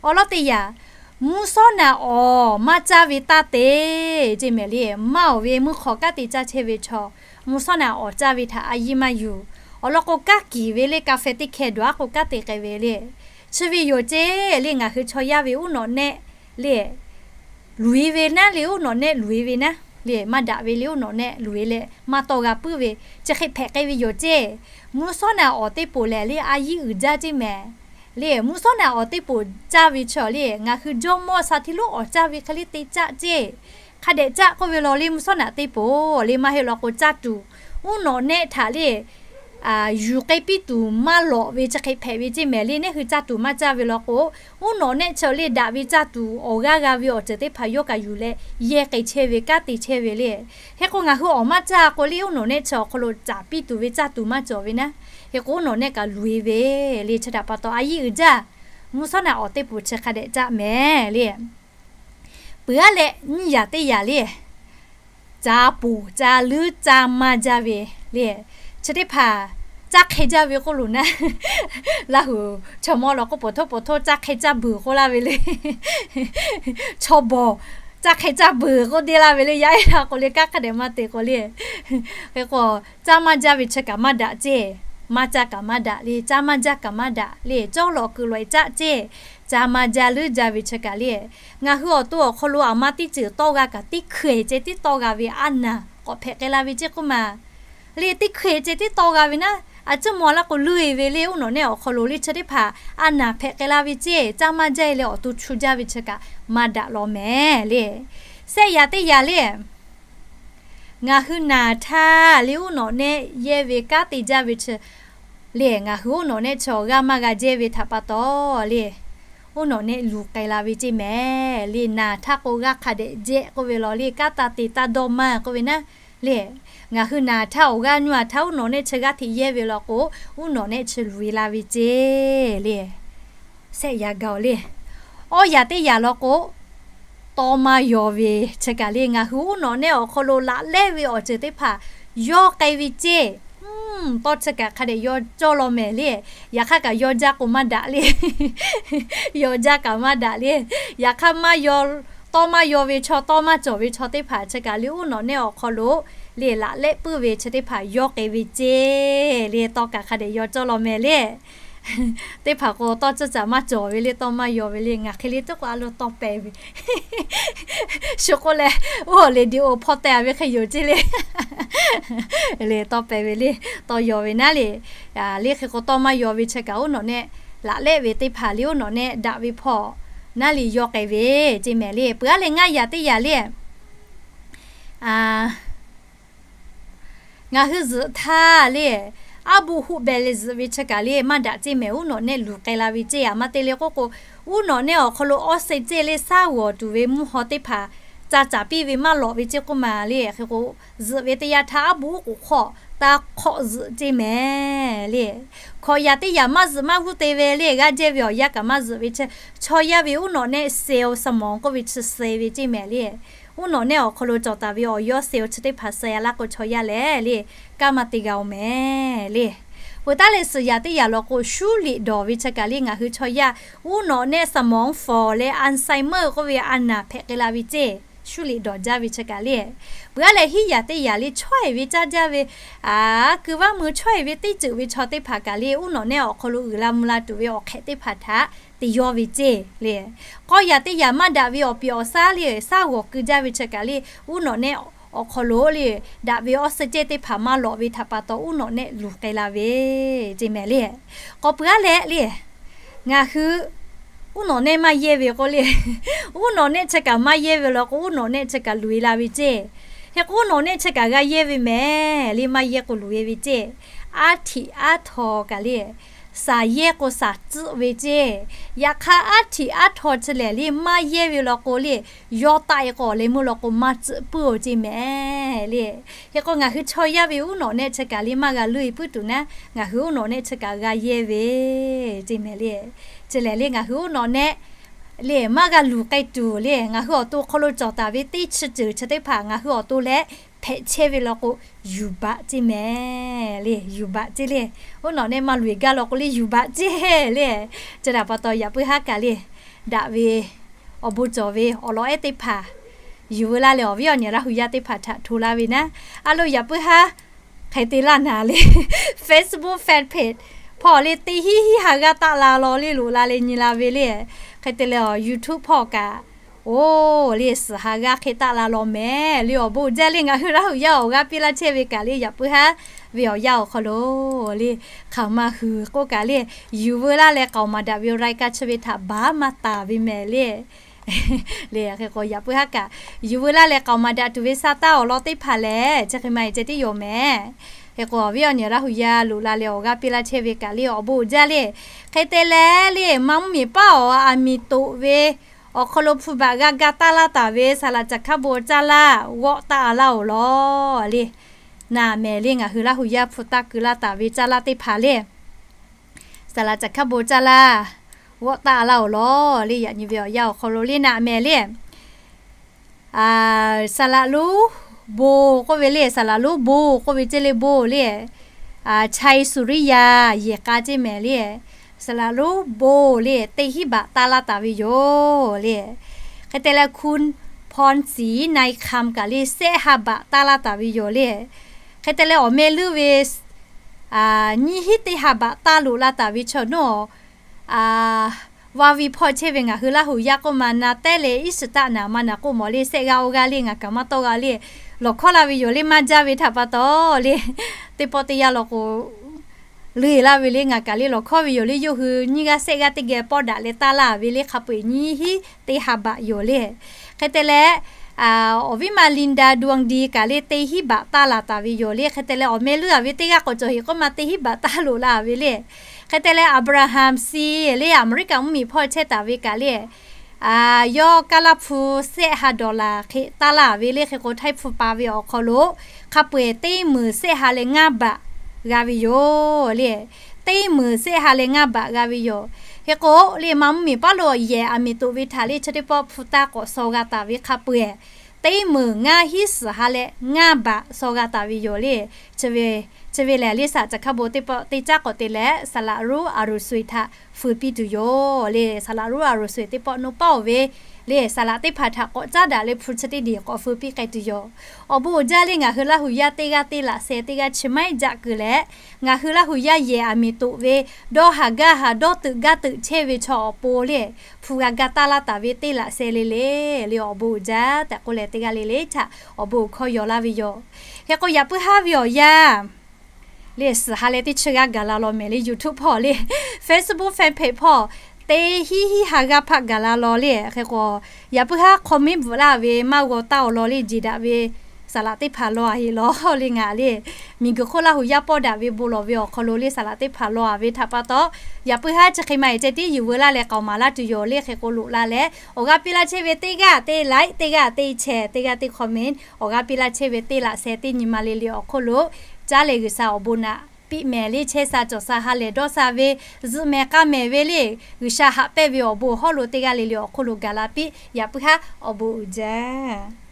Awˬ lawn teˇ yaꞈ, mvuhˇ shawˉ naˍ awˍ maˇ caˇ ve taˇ te ceˇ mehˍ le. Maˇ awˬ ve mvuhˇ hk'awꞈ kanˉ te caˇ chehˇ ve chaw mvuhˇ shawˉ naˍ awˍ caˇ ve htaꞈ a yiˇ maˇ yuˬ. Awˬ lawn k'o kanˉ kiˬ ve le ka feh teˇ hkeh dawˬ a k'o kanˉ te k'ai ve le. Chi ve yoˬ ceˇ le ngaˬ hui chaw yaˇ ve uˉ nawꞈ nehˆ le luˬ e ve naˉ le uˉ nawꞈ nehˆ luˬ e ve naˉ le maˇ daꞈ ve le uˉ nawꞈ nehˆ luˬ e leh maˇ tawˇ g'a puiˉ ve chi hk'e hpehꞈ k'ai ve yoˬ ceˇ. Mvuhˇ shawˉ naˍ awˍ teˇ poˍ lehˬ le a yiˇ uiˍ jaˇ ceˇ mehˍ. Le mvuhˇ shawˉ naˍ awˍ teˇ poˍ caˇ ve chaw le ngaˬ hui jawˇmawˇ sha htiˇ lonˉ awˍ caˇ ve hk'e le te caˇ ceˇ. Hk'a dehꞈ caˇ k'oˆ ve law le mvuhˇ shawˉ naˍ teˇ poˍ le maˇ heˆ law k'o caˇ tuˬ uˉ nawꞈ nehˆ htaꞈ le yuˬ k'ai piˇ tuˬ maˇ lawꞈ ve chi hk'e hpehꞈ ve ceˇ mehˍ le. Neˇ hui caˇ tuˬ maˇ caˇ ve law k'o, uˉ nawꞈ nehˆ chi leh daꞈ ve caˇ tuˬ awˬ g'aˇ g'a ve awˬ ceuˬ teˇ hpaˍ yawˇ kaꞈ yuˬ leh yehˇ k'ai chehˇ ve, kanˉ te chehˇ ve le. Hk'e k'o ngaˬ hui awˬ maˇ caˇ k'o le, uˉ nawꞈ nehˆ chi awˬ hk'aw lo caˍ piˇ tuˬ ve caˇ tuˬ maˇ cawˬ ve naˉ. Hk'e k'o uˉ nawꞈ nehˆ kaꞈ loꞈ-e ve le. Chi htaꞈ pa taw a yiˇ uiˍ jaˇ, mvuhˇ shawˉ naꞈ awˬ teˇ poˍ chi hk'a dehꞈ caˇ mehˍ le. Peuˬ aˉ leh nyiˇ yaꞈ teˇ yaꞈ le, ca poˬ ca leuˉ ca maˇ jaˇ ve le. Chi teˇ hpaˍ caˇ hk'e jaˇ ve k'oˆ loˬ naˉ, Laˇ huˍ chaw mawˇ law k'o, poˬ htoˇ poˬ htoˇ caˇ hk'e caˇ beuˬ k'oˆ laˇ ve le. Chaw bawˬ caˇ hk'e caˇ beuˬ k'oˆ deˇ laˇ ve le. Yaˇ ehˉ la k'o le, kanˉ hk'a dehꞈ maˇ te k'o le. Hk'e k'o, caˇ maˇ jaˇ ve chi kaꞈ maˇ daꞈ ceˇ, maˇ caˇ kaꞈ maˇ daꞈ le. Caˇ maˇ jaˇ kaꞈ maˇ daꞈ le. Cawˇ lawꞈ kuiˬ lawꞈ-e caˆ ceˇ, ca maˇ jaˇ leuˉ jaˇ ve chi kaꞈ le. Ngaˬ hui awˬ to awˬ hk'aw lo aˬ ma teˇ ceuˬ tawˇ g'a kaꞈ, teˇ hkui-e ceh tiˉ tawˇ g'a ve aˉ naˬ k'awꞈ hpehꞈ k'ai la ve ceˇ k'oˆ ma le. Teˇ hkui-e ceh tiˉ tawˇ g'a ve naˉ, a ciˉ maw laˇ k'o leuˉ-e ve le. Uˉ nawꞈ nehˆ awˬ hk'aw lo le chi teˇ hpaˍ aˉ naˬ hpehꞈ k'ai la ve ceˇ, caˇ maˇ jaˇ-e leh awˬ to chu jaˇ ve chi kaꞈ maˇ daꞈ law mehˍ le. Sehˆ yaꞈ teˇ yaꞈ le, ngaˬ hui naˬ htaˇ le uˉ nawꞈ nehˆ yehˇ ve kanˉ te jaˇ ve chi le, ngaˬ hui uˉ nawꞈ nehˆ chi awˬ g'aˇ maˇ g'a jehˇ ve htaꞈ pa taw le, uˉ nawꞈ nehˆ luˬ k'ai la ve ceˇ mehˍ le. Naˬ htaˇ k'o g'aˇ hk'a dehꞈ jehˇ k'oˆ ve law le, kanˉ taˇ te taˇ dawˇ maˇ k'oˆ ve naˉ le. Ngaˬ hui naˬ htaˇ awˬ g'aˇ nyi a htaˇ uˉ nawꞈ nehˆ chi g'aˇ hteꞈ yehˇ ve law k'o, uˉ nawꞈ nehˆ chi luˬ-e la ve ceˇ le. Sehˆ yaꞈ gaˬ-oˬ le. Awˇ yaꞈ teˇ yaꞈ law k'o, tawˇ maˇ yaw ve chi kaꞈ le, ngaˬ hui uˉ nawꞈ nehˆ awˬ hk'aw lo laꞈ lehˉ ve awˬ ceuˬ teˇ hpaˍ yaw k'ai ve ceˇ. Tawˇ chi kaꞈ hk'a dehꞈ yaw cawˇ law mehˍ le. Yaꞈ hk'aˇ kaꞈ yaw jaˇ k'o maˇ daꞈ le. Yaw jaˇ kaꞈ maˇ daꞈ le. Yaꞈ hk'aˇ maˇ yaw, tawˇ maˇ yaw ve chaw, tawˇ maˇ cawˬ ve chaw teˇ hpaˍ chi kaꞈ le uˉ nawꞈ nehˆ awˬ hk'aw lo le laꞈ lehˉ puiˉ ve chi teˇ hpaˍ yaw k'ai ve ceˇ le. Tawˇ kaꞈ hk'a dehꞈ yaw cawˇ law mehˍ le. Teˇ hpaˍ k'o tawˇ ceuˇ caꞈ maˇ cawˬ ve le, tawˇ maˇ yaw ve le. Ngaˬ hk'e le teˇ k'o a lo tawˇ pehˍ ve shu k'oˆ leh, oˇ radio hpawˇ teh a ve hk'e yoˬ ceˇ le. Le tawˇ pehˍ ve le, tawˇ yaw ve naˉ le. Le hk'e k'o tawˇ maˇ yaw ve chi kaꞈ uˉ nawꞈ nehˆ laꞈ lehˉ ve teˇ hpaˍ le uˉ nawꞈ nehˆ daꞈ ve hpawˇ naˉ le yaw k'ai ve ceˇ mehˍ le. Peuˬ aˉ leh ngaˇ yaꞈ teˇ yaꞈ le, ngaˬ hui zuhꞈ htaˇ le, aˉ buˆ huˆ beh leh zuhꞈ ve chi kaꞈ le maˇ daꞈ ceˇ mehˍ. Uˉ nawꞈ nehˆ luˬ k'ai la ve ceˇ. Aˬ ma te le k'oˆ k'o, uˉ nawꞈ nehˆ awˬ hk'aw lo awˇ suh ceˇ le, shaˉ g'awˬ tuˬ ve mvuhˇ haw teˇ hpaˍ ca caˍ piˇ ve maˇ lawꞈ ve ceˇ k'oˆ ma le. Hk'e k'o, zuhꞈ ve teˇ yanˇ htaˇ aˉ buˆ k'oˍ hk'aw taˇ hk'awꞈ zuhꞈ ceˇ mehˍ le. Hkawꞈ yaꞈ teˇ yaꞈ maˇ zuhꞈ maˇ g'uˇ te ve le, g'aˇ jehˇ ve awˬ yanˇ kaꞈ maˇ zuhꞈ ve chi, chaw yaˇ ve uˉ nawꞈ nehˆ cell สมอง k'oˆ ve chi suh ve ceˇ mehˍ le. Uˉ nawꞈ nehˆ awˬ hk'aw lo cawˬ taˍ ve awˬ yawˇ cell chi teˇ hpaˍ suh a laˇ k'o chaw yaˇ lehˬ le, kanˉ maˇ te g'a-oˬ mehˍ le. Peuˬ taˉ leh suhˍ yaꞈ teˇ yaꞈ law k'o, shuˉ liꞈ dawˬ ve chi kaꞈ le ngaˬ hui chaw yaˇ uˉ nawꞈ nehˆ สมองฝ่อ leh Alzheimer k'oˆ ve a naˬ hpehꞈ k'ai la ve ceˇ. Shuˉ liꞈ dawˬ jaˇ ve chi kaꞈ le. Peuˬ aˉ leh hiˉ yaꞈ teˇ yaꞈ le chaweh ve caˇ jaˇ ve, a, kuiˬ vaˇ mui chaweh ve teˇ ceuˬ ve chaw teˇ hpaˍ kaꞈ le uˉ nawꞈ nehˆ awˬ hk'aw lo uiˍ la mvuh la tuˬ ve awˬ hk'ehꞈ teˇ hpaˍ htaꞈ te yawˇ ve ceˇ le. K'awˇ yaꞈ teˇ yaꞈ maˇ daꞈ ve awˬ piˍ awˬ shaˉ le shaˉ g'awˬ keu jaˇ ve chi kaꞈ le uˉ nawꞈ nehˆ awˬ hk'aw lo le daꞈ ve awˇ suh ceˇ teˇ hpaˍ maˇ lawꞈ ve htaꞈ pa taw uˉ nawꞈ nehˆ luˬ k'ai la ve ceˇ mehˍ le. K'awꞈ peuˬ aˉ leh le, ngaˬ hui uˉ nawꞈ nehˆ maˇ yehˇ ve k'o le, uˉ nawꞈ nehˆ chi kaꞈ maˇ yehˇ ve law k'o uˉ nawꞈ nehˆ chi kaꞈ luˬ-e la ve ceˇ. Hk'e k'o uˉ nawꞈ nehˆ chi kaꞈ g'a yehˇ ve mehˍ le, maˇ yehˇ k'o luˬ-e ve ceˇ. Aˉ htiꞈ aˉ htaw kaꞈ le, shaˍ yehˇ k'o shaˍ tcuhˆ ve ceˇ. Yaꞈ hk'aˇ aˉ htiꞈ aˉ htaw chi lehˬ le maˇ yehˇ ve law k'o le, yawˇ taˆ-e k'o leh meuˇ law k'o maˇ tcuhˆ puiˉ-oˬ ceˇ mehˍ le. Hk'e k'o ngaˬ hui chaw yaˇ ve uˉ nawꞈ nehˆ chi kaꞈ le maˇ g'a leuˇ-e puiˉ tuˬ naˉ, ngaˬ hui uˉ nawꞈ nehˆ chi kaꞈ g'a yehˇ ve ceˇ mehˍ le. Chi lehˬ le ngaˬ hui uˉ nawꞈ nehˆ le maˇ g'a luˬ k'ai tuˬ le ngaˬ hui awˬ to hk'aw lo cawˬ taˍ ve teˇ chi ceuˬ chi teˇ hpaˍ ngaˬ hui awˬ to leh hpehꞈ chehˇ ve law k'o, yuˬ baꞈ ceˇ mehˍ le, yuˬ baꞈ ceˇ le. Uˉ nawꞈ nehˆ maˇ luˬ-e gaˇ law k'o le yuˬ baꞈ ceˇ le. Chi htaꞈ pa taw yaꞈ puiˉ haˉ kaꞈ le, daꞈ ve awˬ bon cawˬ ve awˬ lawn ehˉ teˇ hpaˍ yuˬ veu laˇ leh awˬ viˉ awˬ nyi Laˇ hu yaˇ teˇ hpaˍ htaꞈ hto laˇ ve naˉ, a lo yaꞈ puiˉ haˉ hk'e te laˇ naˍ le. Facebook fan page hpawˇ le teˇ hinˉ hinˉ ha g'aˇ taˆ la law le loꞈ la leh nyi la ve le. Hk'e te leh awˬ YouTube hpawˇ kaꞈ, oˇ le suhˍ ha g'aˇ hk'e taˆ la law mehˍ le. Awˬ bon jaˇ le ngaˬ hui Laˇ hu yaˇ awˬ g'aˇ piˇ laˇ chehˇ ve kaꞈ le yaꞈ puiˉ haˉ ve awˬ yanˇ awˬ hk'aw lo le hk'aˬ ma hui k'oˆ kaꞈ le, yuˬ veu laˇ leh k'aoˍ maˍ daꞈ ve รายการ chi ve htaꞈ baˬ maˇ taˍ ve mehˍ le. Le hk'e k'o yaꞈ puiˉ haˉ kaꞈ yuˬ veu laˇ leh k'aoˍ maˍ daꞈ tuˬ ve sa taˇ awˬ lawn teˇ hpaˍ lehˬ chi hk'e ma-e ceh tiˉ yoˬ mehˍ. Hk'e k'o, awˬ viˉ awˬ nyi Laˇ hu yaˇ loꞈ la leh awˬ g'aˇ piˇ laˇ chehˇ ve kaꞈ le awˬ bon uiˍ jaˇ le. Hk'e te leh le, Manˇ mvuhˇmiˬ paˉ awˬ a miˬ toꞈ ve awˬ hk'aw lo hpu baꞈ g'a ga taˇ laˇ taˍ ve saˍ laꞈ caˬ hkaˉ bon caˇ laˇ g'awˆ taˇ a laˇ-oˬ lawˬ le. Naˍ mehˍ le, ngaˬ hui Laˇ hu yaˇ hpu taˇ keu laˇ taˍ ve caˇ laˇ teˇ hpaˍ le, saˍ laꞈ caˬ hkaˉ bon caˇ laˇ g'awˆ taˇ a laˇ-oˬ lawˬ le. Yaꞈ nyi ve awˬ yanˇ awˬ hk'aw lo le naˍ mehˍ le, saˍ laꞈ lonˉ bon k'oˆ ve le, saˍ laꞈ lonˉ bon k'oˆ ve ceˇ le bon le, Chai Suriya yehˬ k'a ceˇ mehˍ le, saˍ laꞈ lonˉ bon le teˇ hinˉ baꞈ taˇ laˇ taˍ ve yoˬ le. Hk'e te leh, Khun Phon Siˍ Nai Kham kaꞈ le sehˆ ha baꞈ taˇ laˇ taˍ ve yoˬ le. Hk'e te leh, awˬ meh leuˉ ve nyiˇ hinˉ teˇ ha baꞈ taˇ loꞈ la taˍ ve chaw nawˉ, Vaˇ viˇ hpawˇ chehˇ ve ngaˬ hui Laˇ hu yaˇ k'oˆ ma na tehˉ le, iˉ shiˍ taˆ naˍ ma naˍ k'oˆ mawˬ le, sehˆ g'aˇ oˇ g'aˇ le ngaˬ kaꞈ maˇ tawˆ g'a le, lawˬ hkawˇ la ve yoˬ le, maˇ jaˇ ve htaꞈ pa taw le, teˇ pawˆ teˇ yanˇ law k'o, le laˇ ve le ngaˬ kaꞈ le lawˬ hkawˇ ve yoˬ le, yawˇ hui nyiˇ g'aˇ sehˆ g'aˇ teˇ geh pawˆ daꞈ leh taˇ laˇ ve le, hk'a peu-eˬ nyiˇ hinˉ teˇ ha baꞈ yoˬ le. Hk'e te leh, awˬ viˉ ma Linda Duangdi kaꞈ le teˇ hinˉ baꞈ taˇ laˬ taˍ ve yoˬ le. Hk'e te leh, awˬ meh leuˉ a ve teˇ g'aˇ k'awꞈ cawˬ heˍ k'oˆ ma teˇ hinˉ baꞈ taˇ loꞈ la ve le. Hk'e te leh, Abraham Siˍ le Aˍmeˍriˆkaˍ mvuhˇmiˬ hpawˇ chehˇ taˍ ve kaꞈ le, yawˇ kaˇ laˇ hpu sehˆ ha dollar hk'e taˇ laˇ ve le. Hk'e k'o, htaiˇ hpu pa ve awˬ hk'aw lo hk'a peu-eˬ teˇ meunˍ sehˆ ha leh ngaˇ baꞈ g'a ve yoˬ le. Teˇ meunˍ sehˆ ha leh ngaˇ baꞈ g'a ve yoˬ. Hk'e k'o le, Manˇ mvuhˇmiˬ paˉ lo yehˬ aˬ miˍ toꞈ ve htaꞈ le chaw teˇ pawˆ hpu taˇ k'awꞈ shaw g'a taˍ ve hk'a peu-eˬ, teˇ meunˍ ngaˇ hinˉ suhˍ ha leh ngaˇ baꞈ shaw g'a taˍ ve yoˬ le. Chi ve lehˬ le, saˍ laꞈ caˬ hkaˉ bon teˇ pawˆ teˇ caˉ k'awꞈ te leh, saˍ laꞈ lonˉ a roˬ suiˍ htaꞈ feu piˇ tuˬ yoˬ le. Saˍ laꞈ lonˉ a roˬ suiˍ teˇ pawˆ nawˇ paˉ-oˬ ve le, saˍ laꞈ teˇ hpaˍ htaꞈ k'awꞈ caˉ daꞈ leh hpu chi teˇ diˬ k'awꞈ feu piˇ k'ai tuˬ yoˬ. Awˬ bon uiˍ jaˇ le, ngaˬ hui Laˇ hu yaˇ teˇ g'aˇ teˇ laꞈ sheh teˇ g'aˇ chi maiˉ jaˆ keu leh, ngaˬ hui Laˇ hu yaˇ yehˬ aˬ miˍ toꞈ ve dawˇ haˍ gaˇ haˍ dawˇ teuꞈ gaˇ teuꞈ chehˇ ve chaw awˬ pon le, hpu g'a ga taˇ laˇ taˍ ve teˇ laꞈ sheh le le, le awˬ bon uiˍ jaˇ tehꞈ k'oˆ leh, teˇ g'aˇ le le htaꞈ awˬ bon hkawˇ yaw laˇ ve yoˬ. Hk'e k'o, yaꞈ puiˉ haˉ ve awˬ yanˇ le, suhˍ ha leh teˇ chi g'aˇ gaˬ la law mehˍ le, YouTube hpawˇ le, Facebook fan page hpawˇ teˇ hinˉ hinˉ ha g'aˇ hpaˆ gaˬ la law le. Hk'e k'o, yaꞈ puiˉ haˉ comment bvuhꞈ laˇ ve maˇ g'aw taˇ-oˬ law le, jeˬ daꞈ ve saˍ laꞈ teˇ hpaˍ law a heˆ law le, ngaˬ le miˬguiˬ hk'oˆ Laˇ hu yaˇ pawˆ daꞈ ve bon lawˬ ve awˬ hk'aw lo le, saˍ laꞈ teˇ hpaˍ law a ve htaꞈ pa taw, yaꞈ puiˉ haˉ chi hk'e ma-e ceh tiˉ yuˬ veu laˇ leh k'aoˍ maˍ laˇ tuˬ yoˬ le. Hk'e k'o, loꞈ la leh awˬ g'aˇ piˇ laˇ chehˇ ve teˇ g'aˇ teˇ like, teˇ g'aˇ teˇ share, teˇ g'aˇ teˇ comment, awˬ g'aˇ piˇ laˇ chehˇ ve teˇ laꞈ sheh teˇ nyi ma le le awˬ hk'oˆ lo caˉ leh G'uiˬsha awˬ bon naꞈ piˇ mehˍ le. Chehˇ sha cawˬ sha ha lehˬ dawˇ sha ve, zuhꞈ mehˍ k'a mehˍ ve le, G'uiˬsha haꞈ pehnˇ ve awˬ bon hawˉ lo teˇ g'aˇ le le awˬ hk'oˆ lo gaˬ la piˇ. Yaꞈ puiˉ haˉ awˬ bon uiˍ jaˇ.